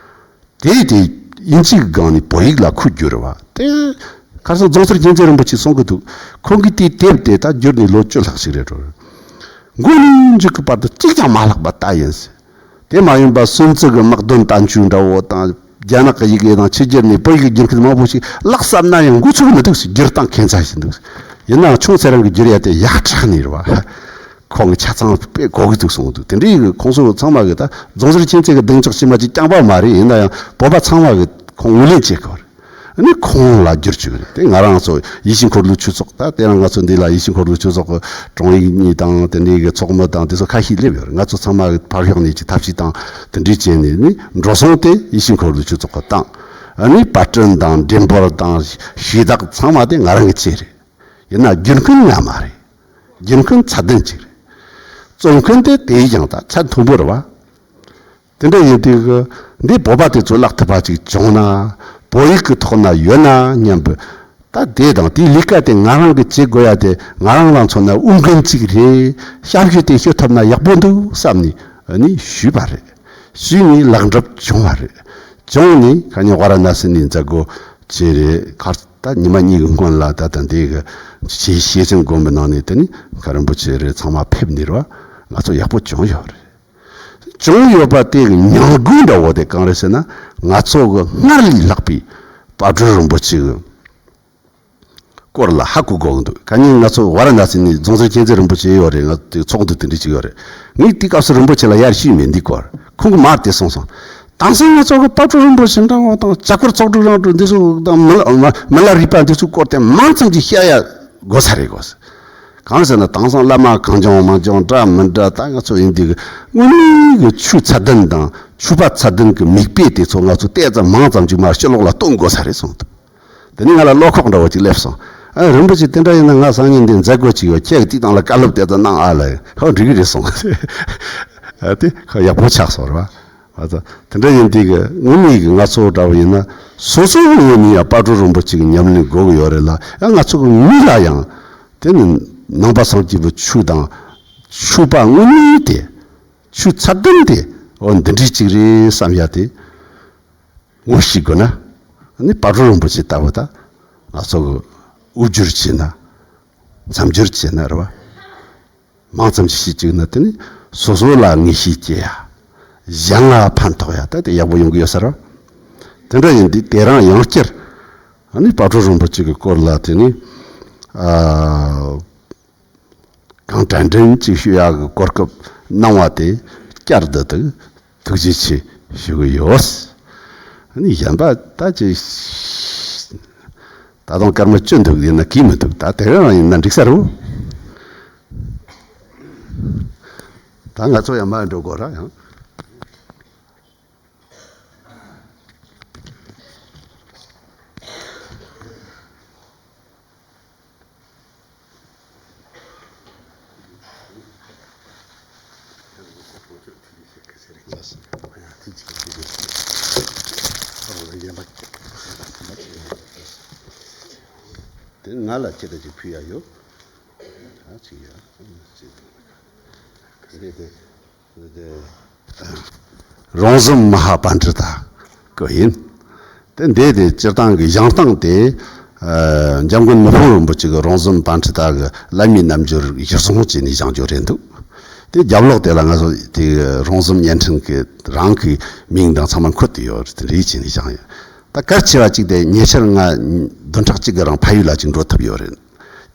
དེ་དེ་དབྱིན་ཇིའི་སྒང་ནས་བོད་ཡིག་ལ་ཁོས་བསྒྱུར་བ་དེ། ཁ་སང་རྫོང་སར་མཁྱེན་བརྩེ་རིན་པོ་ཆེས་གསུང་གི་འདུག་ཁོང་གིས་དེའི་དེབ་དེ་ད་བསྒྱུར་ནས་ལོ་བཅུ་ལྷག་ཞིག་རེད་འགྲོ། མགོ་ནས་མཇུག་གི་བར་དུ་གཅིག་ཀྱང་མ་བརླག་པ་ལྟ་ཡིན་ཟེར། དེ་མ་ཡིན་པ་སུན་ཙི་གི་དམག་དོན་བསྟན་བཅོས་འདྲ་བོ་དང་། རྒྱ་ནག་གི་ཡི་གེ་དང་ཕྱི་རྒྱལ་ནས་བོད་ཡིག་བསྒྱུར་མཁན་མང་པོ་ཞིག་ལག་བསམ་ན་ཡང་འགོ་ཚུགས་མི་འདུག་ཟེར། བསྒྱུར་སྟངས་ཁྱད་མཚར་ཞིག་འདུག་ཡིན་ནའང་ཆུང་ཚེ་རིང་གི་བསྒྱུར་ཡ་དེ་ཡག་དྲག་ནས་རེད་བ། ཁོང་གི་ཆ་ཚང་དཔེ་གོ་གི་འདུག་གསུངས་འདུག་དེ་འདྲའི་གི་ཁོང་ཚོ་ཚང་མ་གི་ད་རྫོང་སར་མཁྱེན་བརྩེ་གི་གདེང་འཇོག་བྱེད་མ་བྱེད་རྐྱང་པ་མ་རེད། ཡིན་ན་ཡང་བོད་པ་ཚང་མ་གི་ཁོང་ངོས་ལེན་བྱེད་དགོས་རེད། ཨ་ནི་ཁོང་ལ་བསྒྱུར་བཅུག་རེད། དེ་ང་རང་ཚོ་ཡིད་བཞིན་འཁོར་ལོའི་ཆོས་ཚོགས། ད་དེ་རིང་ང་ཚོ་འདི་ལ་ཡིད་བཞིན་འཁོར་ལོའི་ཆོས་ཚོགས་ཀྱི་དྲུང་ཡིག་གཉིས་དང་དེ་འདྲའི་གི་ཚོགས་མི་དང་དེ་ཚོ་ཁ་ཤས་སླེབས་ཡོད་རེད། ང་ཚོ་ཚང་མ་གི་ཕར་ཕྱོགས་ནས་ཀྱི་ཐབས་ཤེས་དང་དེ་འདྲའི་བྱས་ནས་ནི་འགྲོ་སོང་དེ་ཡིད་བཞིན་འཁོར་ལོའི་ཆོས་ཚོགས་ཀྱི་བཏང་། ཨ་ནི་པར་སྐྲུན་དང་འགྲེམས་སྤེལ་དང་ཞུས་དག་ཚང་མ་དེ་ང་རང་གི་བྱས་རེད། ཡིན་ན་བསྒྱུར་མཁན་ང་མ་རེད། བསྒྱུར་མཁན་ཚད་ལྡན་ཅིག་རེད། རྩོམ་མཁན་དེ་དེའི་ཡང་ད་ཚད་མཐོན་པོ་རེད་བ། དེ་འདྲ་ཡིན་དུས་ཀྱི་འདི་བོད་པ་དེ་ཚོ་བརླག་ཐུབ་པ་ཅིག་བྱུང་ན། བོད་ཡིག་གི་ཐོག་ན་ཡོད་ན་སྙམ་པའི། ད་དེ་དང་དེའི་ལས་ཀ་དེ་ང་རང་གིས་བྱེད་དགོས་ཡ་དེ་ང་རང་ལ་མཚོན་ན་འོས་འགན་ཅིག་རེད། ཞབས་ཞུ་དེ་ཞུ་ཐུབ་ན་ཡག་པོ་འདུག་བསམ་ནས་ཨ་ནི་ཞུས་པ་རེད། ཞུས་ནས་ལེགས་གྲུབ་བྱུང་བ་རེད། བྱུང་ནས་ཁ་ཉིན་ཝཱ་ར་ཎ་སི་ནས་མཛད་སྒོ་བྱས་རེད། ཁར་ད་ཉི་མ་གཉིས་ཀྱི་སྔོན་ལ་ད་ལྟ་འདི་གི་ཆེ་ཤེས་ཅན་དགོན་པའི་ནང་ནས་དེ་ནི་མཁན་རིན་པོ་ཆེ་རེད། ཚང་མ་ཕེབས་ནས་རེད་བ། ང་ཚོ་ཡག་པོ་བྱུང་ཡོད་རེད། བྱུང་ཡོད་པ་དེ་གི་ཉམས་རྒུད་འདྲ་བོ་དེ་གང་རེད་ཟེར་ན། ང་ཚོ་གི་སྔར་ལས་ལྷག་པའི་དཔལ་སྤྲུལ་རིན་པོ་ཆེ་གི་སྐོར་ལ་ཧ་གོ་དགོས་ཀྱི་འདུག་ཁ་ཉིན་ང་ཚོ་ཝཱ་ར་ཎ་སི་ནས་རྫོང་སར་མཁྱེན་བརྩེ་རིན་པོ་ཆེ་ཡོད་རེད། ང་དེ་ཚོགས་འདུ་དེ་འདྲ་ཅིག་ཡོད་རེད། ངས་དེ་སྐབས་སུ་རིན་པོ་ཆེ་ལ་ཡར་ཞུས་མེད་འདི་སྐོར། ཁོང་གིས་མར་དེ་གསུངས་སོང་། དེང་སང་ང་ཚོ་གི་དཔལ་སྤྲུལ་རིན་པོ་ཆེ་འདྲ་བོ་དང་། བྱ་སྐོར་ཚོགས་དྲུག་རང་གྲོལ་འདི་ཚོ་དང་། མི་ལ་མི་མི་ལ་རས་པ་འདི་ཚོའི་སྐོར་དེ་མང་ཙམ་ཅིག་བཤད་ཡ་དགོས་ས་རེད་དགོས། གང་ཟེར་ན་དེང་སང་བླ་མ་གང་བྱུང་མང་བྱུང་འདྲ་མི་འདྲ། ད་ང་ཚོ་ཡིན་དུས་ཀྱི་དངོས་གནས་ཀྱི་ཆོས་ཚད་ལྡན་དང་ཆོས་པ་ཚད་ལྡན་གྱི་མིག་དཔེ་དེ་ཚོ་ང་ཚོ་ཏོག་ཙམ་མང་ཙམ་ཅིག་མར་ཕྱི་ལོགས་ལ་སྟོན་དགོས་ས་རེད་གསུངས་འདུག་དེ་ནས་ང་ལ་བློ་ཁོག་འདྲ་བོ་ཅིག་སླེབས་སོང་། ཨ། རིན་པོ་ཆེ་དེ་འདྲ་ཡིན་ན་ང་སང་ཉིན་འདི་མཛད་སྒོ་ཅིག་ཡོད། ཁྱེད་ཀྱིས་དེའི་སྟེང་ལ་བཀའ་སློབ་དེ་ཚོ་གནང་ཨ་ལ། ཧོ། འགྲིག་གི་རེད་གསུངས། ཨ། དེ་ཁོ་ཡག་པོ་ཆགས་སོང་རེད་བ། ཨ་ཙི། དེ་འདྲ་ཡིན་དུས་ཀྱི་དངོས་གནས་ཀྱི་ང་ཚོ་འདྲ་བོ་ཡིན་ན་སོ་སོའི་ངོས་ནས་ཡང་དཔལ་སྤྲུལ་རིན་པོ་ཆེ་གི་ཉམས་ལེན་དགོས་ཀྱི་ཡོད་རེད་ལ། ཡང་ང་ཚོ་གི་མི་ལ་ཡང་དེ་ནི་ནང་པ་སངས་རྒྱས་པའི་ཆོས་དང་ཆོས་པ་དངོས་གནས་དེ། ཆོས་ཚད་ལྡན་དེ། འོ། འདི་འདྲའི་ཅིག་རེད་བསམ་ཡ་དེ། ངོ་ཤེས་དགོས་ན། ནི་དཔལ་སྤྲུལ་རིན་པོ་ཆེ་ལྟ་བུ་ད་ང་ཚོ་གི་དབུ་བསྒྱུར་བྱས་ན། མཚམས་སྦྱོར་བྱས་ན་རེད་བ། མང་ཙམ་ཞིག་བྱས་བཅུག་ན་དེ་ནི་སོ་སོ་ལ་ངེས་ཤེས་སྐྱེ་ཡ། གཞན་ལ་ཕན་ཐོགས་ཡ། ད་དེ་ཡག་པོ་ཡོང་གི་ཡོད་ས་རེད། དེ་འདྲ་ཡིན་དུས་དེ་རང་ཡང་བསྐྱར་ཨ་ནི་དཔལ་སྤྲུལ་རིན་པོ་ཆེ་གི་སྐོར་ལ་དེ་ནི་ཨ། གང་དྲན་དྲན་ཅིག་ཞུ་ཡག་གི་གོ་སྐབས་གནང་བ་དེ་བསྐྱར་དུ་དུ་ཐུགས་རྗེ་ཆེ་ཞུ་གི་ཡོད། ཨ་ནི་གཞན་པ་ད་ཅི་ད་དུང་སྐར་མ་བཅུ་འདུག་ཡིན་ན་གིས་མི་འདུག་ད་དེ་རང་ཡིན་ན་འགྲིག་ས་རེད། ད་ང་ཚོ་ཡང་མར་འགྲོ་དགོས་ར་ཡང་། དེ་ང་ལ་ཁྱེད་ལ་ཅིག་ཕུལ་ཡ་ཡོད། ཨ་ཅིག་ཡ། ཅིག་རེད་དེ། རོང་ཟོམ་མ་ཧཱ་པཎྜི་ཏ་སྐུ་ཡིན། དེ་འདས་དེ་སྤྱིར་བཏང་གི་བཞེངས་སྟངས་དེ། ཨ། འཇམ་མགོན་མི་ཕམ་རིན་པོ་ཆེ་གི་རོང་ཟོམ་པཎྜི་ཏ་གི་བླ་མའི་རྣམ་འགྱུར་གཞིར་བཟུང་བྱས་ནས་བཞེངས་རྒྱུ་རེད་འདུག་དེ་རྒྱབ་ལོགས་དེ་ལ་ང་ཚོ་དེ་རོང་ཟོམ་བརྙན་འཕྲིན་གི་རང་གི་མིང་དང་ཚང་མ་འཁོད་དེ་ཡོད་རེད། དེ་འདྲ་བྱས་ནས་བཞེངས་ཡོད། ད་གལ་ཆེ་བ་གཅིག་དེ་ཉེ་ཆར་ང་བདུན་ཕྲག་གཅིག་གི་རིང་ཕ་ཡུལ་ལ་ཅིག་འགྲོ་ཐུབ་ཡོད་རེད།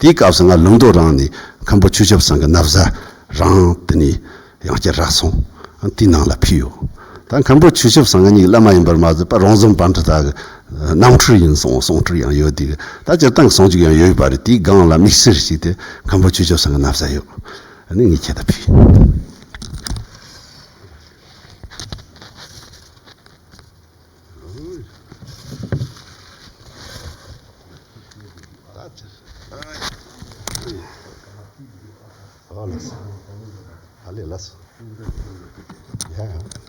དེའི་སྐབས་སུ་ང་ལུང་མདོ་རང་ནས་མཁན་པོ་ཆོས་སྐྱབས་ཚང་གི་ན་བཟའ་རང་དེ་ནས་ཡང་བསྐྱར་རག་སོང་། དེའི་ནང་ལ་ཕུལ་ཡོད། ད་མཁན་པོ་ཆོས་སྐྱབས་ཚང་གི་ཉིད་བླ་མ་ཡིན་པར་མ་ཟད་པ་རོང་ཟོམ་པཎྜི་ཏ་གི་རྣམ་འཕྲུལ་ཡིན་གསུང་གསུང་འཕྲུལ་ཡང་ཡོད་དེ། ད་སྤྱིར་བཏང་གི་གསུང་རྒྱུ་ཡང་ཡོད་པ་རེད། དེའི་སྒང་ལ་དམིགས་བསལ་ཞིག་དེ་མཁན་པོ་ཆོས་སྐྱབས་ཚང་གི་ན་བཟའ་ཡོད། ཨ་ནི་ངས་ཁྱེད་ད་ཕུལ། ཨ་ལས་སོ། ཡ།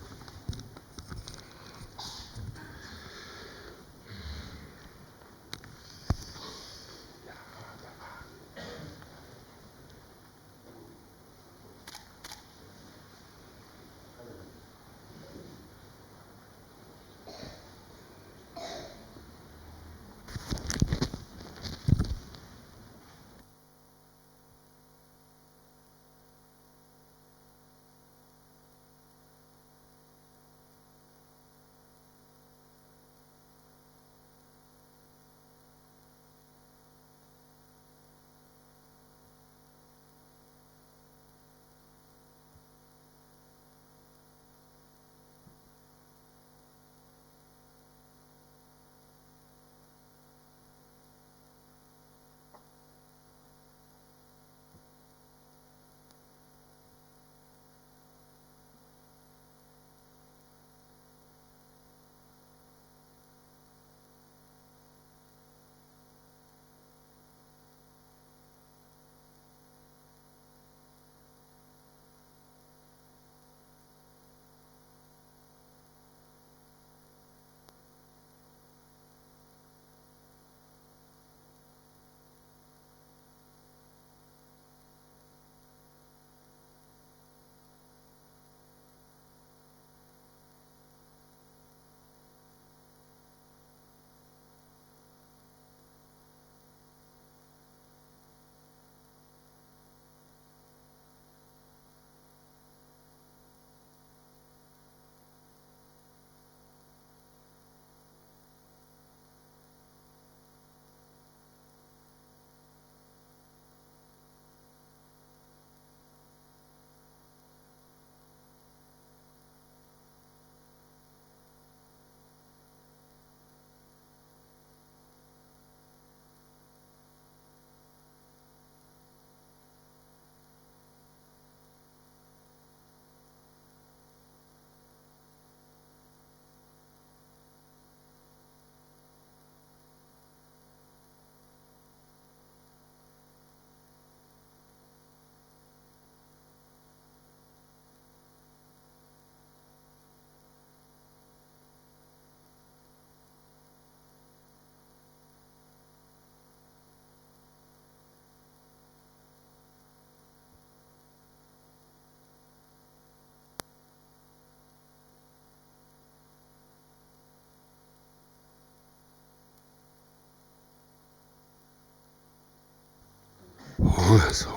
འོ་ལགས་སོ།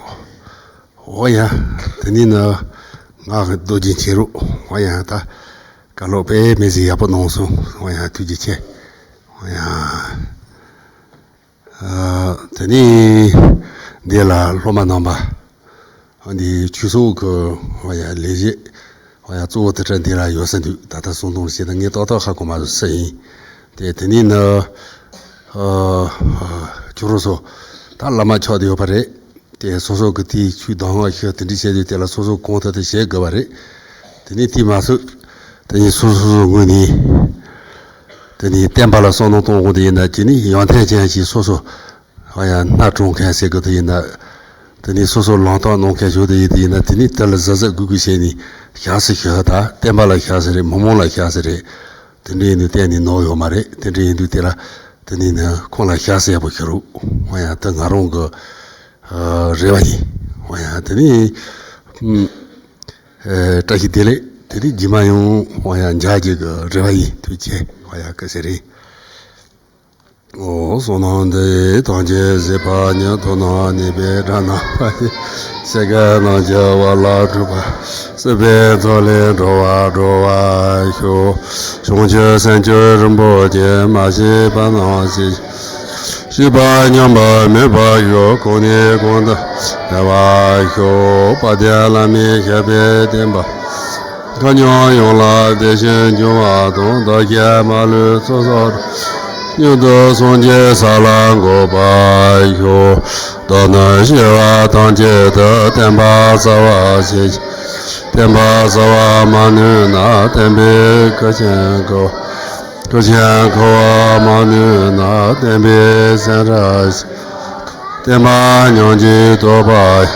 འོ་ཡ། དེ་ནི་ནི་ང་གི་རྡོ་རྗེ་ཁྱེད་རུ། འོ་ཡ། ད་བཀའ་སློབ་དཔེ་མི་ཟིག་ཡག་པོ་གནང་སོང་། འོ་ཡ། ཐུགས་རྗེ་ཆེ། འོ་ཡ། ཨ། དེ་ནི་འདི་ལ་སློབ་མ་རྣམ་པ། འདི་ཆོས་ཚོགས་ཀྱི་འོ་ཡ་ལས་བྱེད། འོ་ཡ། གཙོ་བོ་དེ་འདྲ་འདི་ལ་ཡོད་ས་འདུག་ད་ལྟ་གསུང་སྟངས་བྱས་ན་ངས་ཏག་ཏག་ཧ་གོ་མ་སོང་ཟེར་ཡིན། དེ་དེ་ནི་ནི། ཨ། ཁྱོད་རང་ཚོ་ད་བླ་མ་ཆགས་བསྡད་ཡོད་པ་རེད། དེ་སོ་སོ་གི་དེའི་ཆོས་གདམས་ངག་ཤེས་དེ་འདྲ་བྱས་དུས་དེ་ལ་སོ་སོ་གང་ཐད་དུ་བྱེད་དགོས་པ་རེད། དེ་ནས་དེ་མ་ཟད། དེ་ནས་སོ་སོ་སོ་ངོས་ནས། དེ་ནས་བསྟན་པ་ལ་བསམ་མནོ་གཏོང་དགོས་དེ་ཡིན་ན་དེ་ནས་ཡོན་ཏན་ཅན་ཞིག་སོ་སོ། ཨ་ཡ། སྣ་དྲོངས་མཁན་ཟེར་དགོས་དེ་ཡིན་ན། དེ་ནས་སོ་སོ་ལམ་སྟོན་གནང་མཁན་ཞིག་དེ་ཡིན་དེ་ཡིན་ན་དེ་ནས་དེ་ལ་གཟབ་གཟབ་དགོས་དགོས་བྱས་ནས་བཞག་སྲིད་ཤག་ད་བསྟན་པ་ལ་བཞག་སྲིད་རེད། མི་མང་ལ་བཞག་སྲིད་རེད། དེ་འདྲ་ཡིན་དུས་གཏན་ནས་ནོར་ཡོད་མ་རེད། དེ་འདྲ་ཡིན་དུས་དེ་ལ་དེ་ནས་ནི་ཁོང་ལ་བཞག་སྲིད་ཡག་པོ་ཤོད་རོགས། ཨ་ཡ། དེ་ང་རང་གི། ཨ། རེ་བ་ཡིན། འོ་ཡ། དེ་ནི། ཨ། བཀྲ་ཤིས་བདེ་ལེགས། དེ་ནི་རྗེས་མ་ཡང་འོ་ཡ་མཇལ་རྒྱུ་གི་རེ་བ་ཡིན། ཐུགས་རྗེ་ཆེ། འོ་ཡ། སྐུ་ཞབས་རེད། འོ། བསོད་ནམས་འདི་ཡིས་ཐམས་ཅད་གཟིགས་པ་ཉིད། ཐོབ་ནས་ཉེས་པའི་དགྲ་རྣམས་ཕམ་བྱས་ནས། སེམས་ཅན་རྣམས་ཀྱི་དབང་ལ་གྲགས་པ། སྲིད་པའི་མཚོ་ལས་འགྲོ་བ་སྒྲོལ་བར་ཤོག་བྱང་ཆུབ་སེམས་མཆོག་རིན་པོ་ཆེ། མ་སྐྱེས་པ་རྣམས་སྐྱེ། སྐྱེས་པ་ཉམས་པ་མེད་པར་ཤོག་གོང་ནས་གོང་དུ་འཕེལ་བར་ཤོག་དཔལ་ལྡན་བླ་མའི་བཤད་པའི་བསྟན་པ། མཁའ་མཉམ་ཡོངས་ལ་དེ་བཞིན་འབྱུང་བ་དང་། བདག་གིས་མ་ལུས་ཚོགས་བསགས་པ། མྱུར་དུ་སངས་རྒྱས་ས་ལ་འགོད་པར་ཤོག་བདག་ནི་སྐྱེ་བ་ཐམས་ཅད་དུ། བསྟན་པ་གསལ་བར་བྱེད་ཅིང་། བསྟན་པ་གསལ་བར་མ་ནུས་ན། བསྟན་པའི་ཁུར་ཆེན་ཁུར་བ། ཁུར་ཆེན་ཁུར་བར་མ་ནུས་ན། བསྟན་པའི་སེམས་རབ་ཤིང་། བསྟན་པ་ཉམས་ཀྱིས་དོག་པ་ཡི།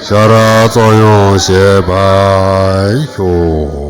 ཞབས་རབ་ཙམ་ཡང་བྱེད་པར་ཤོག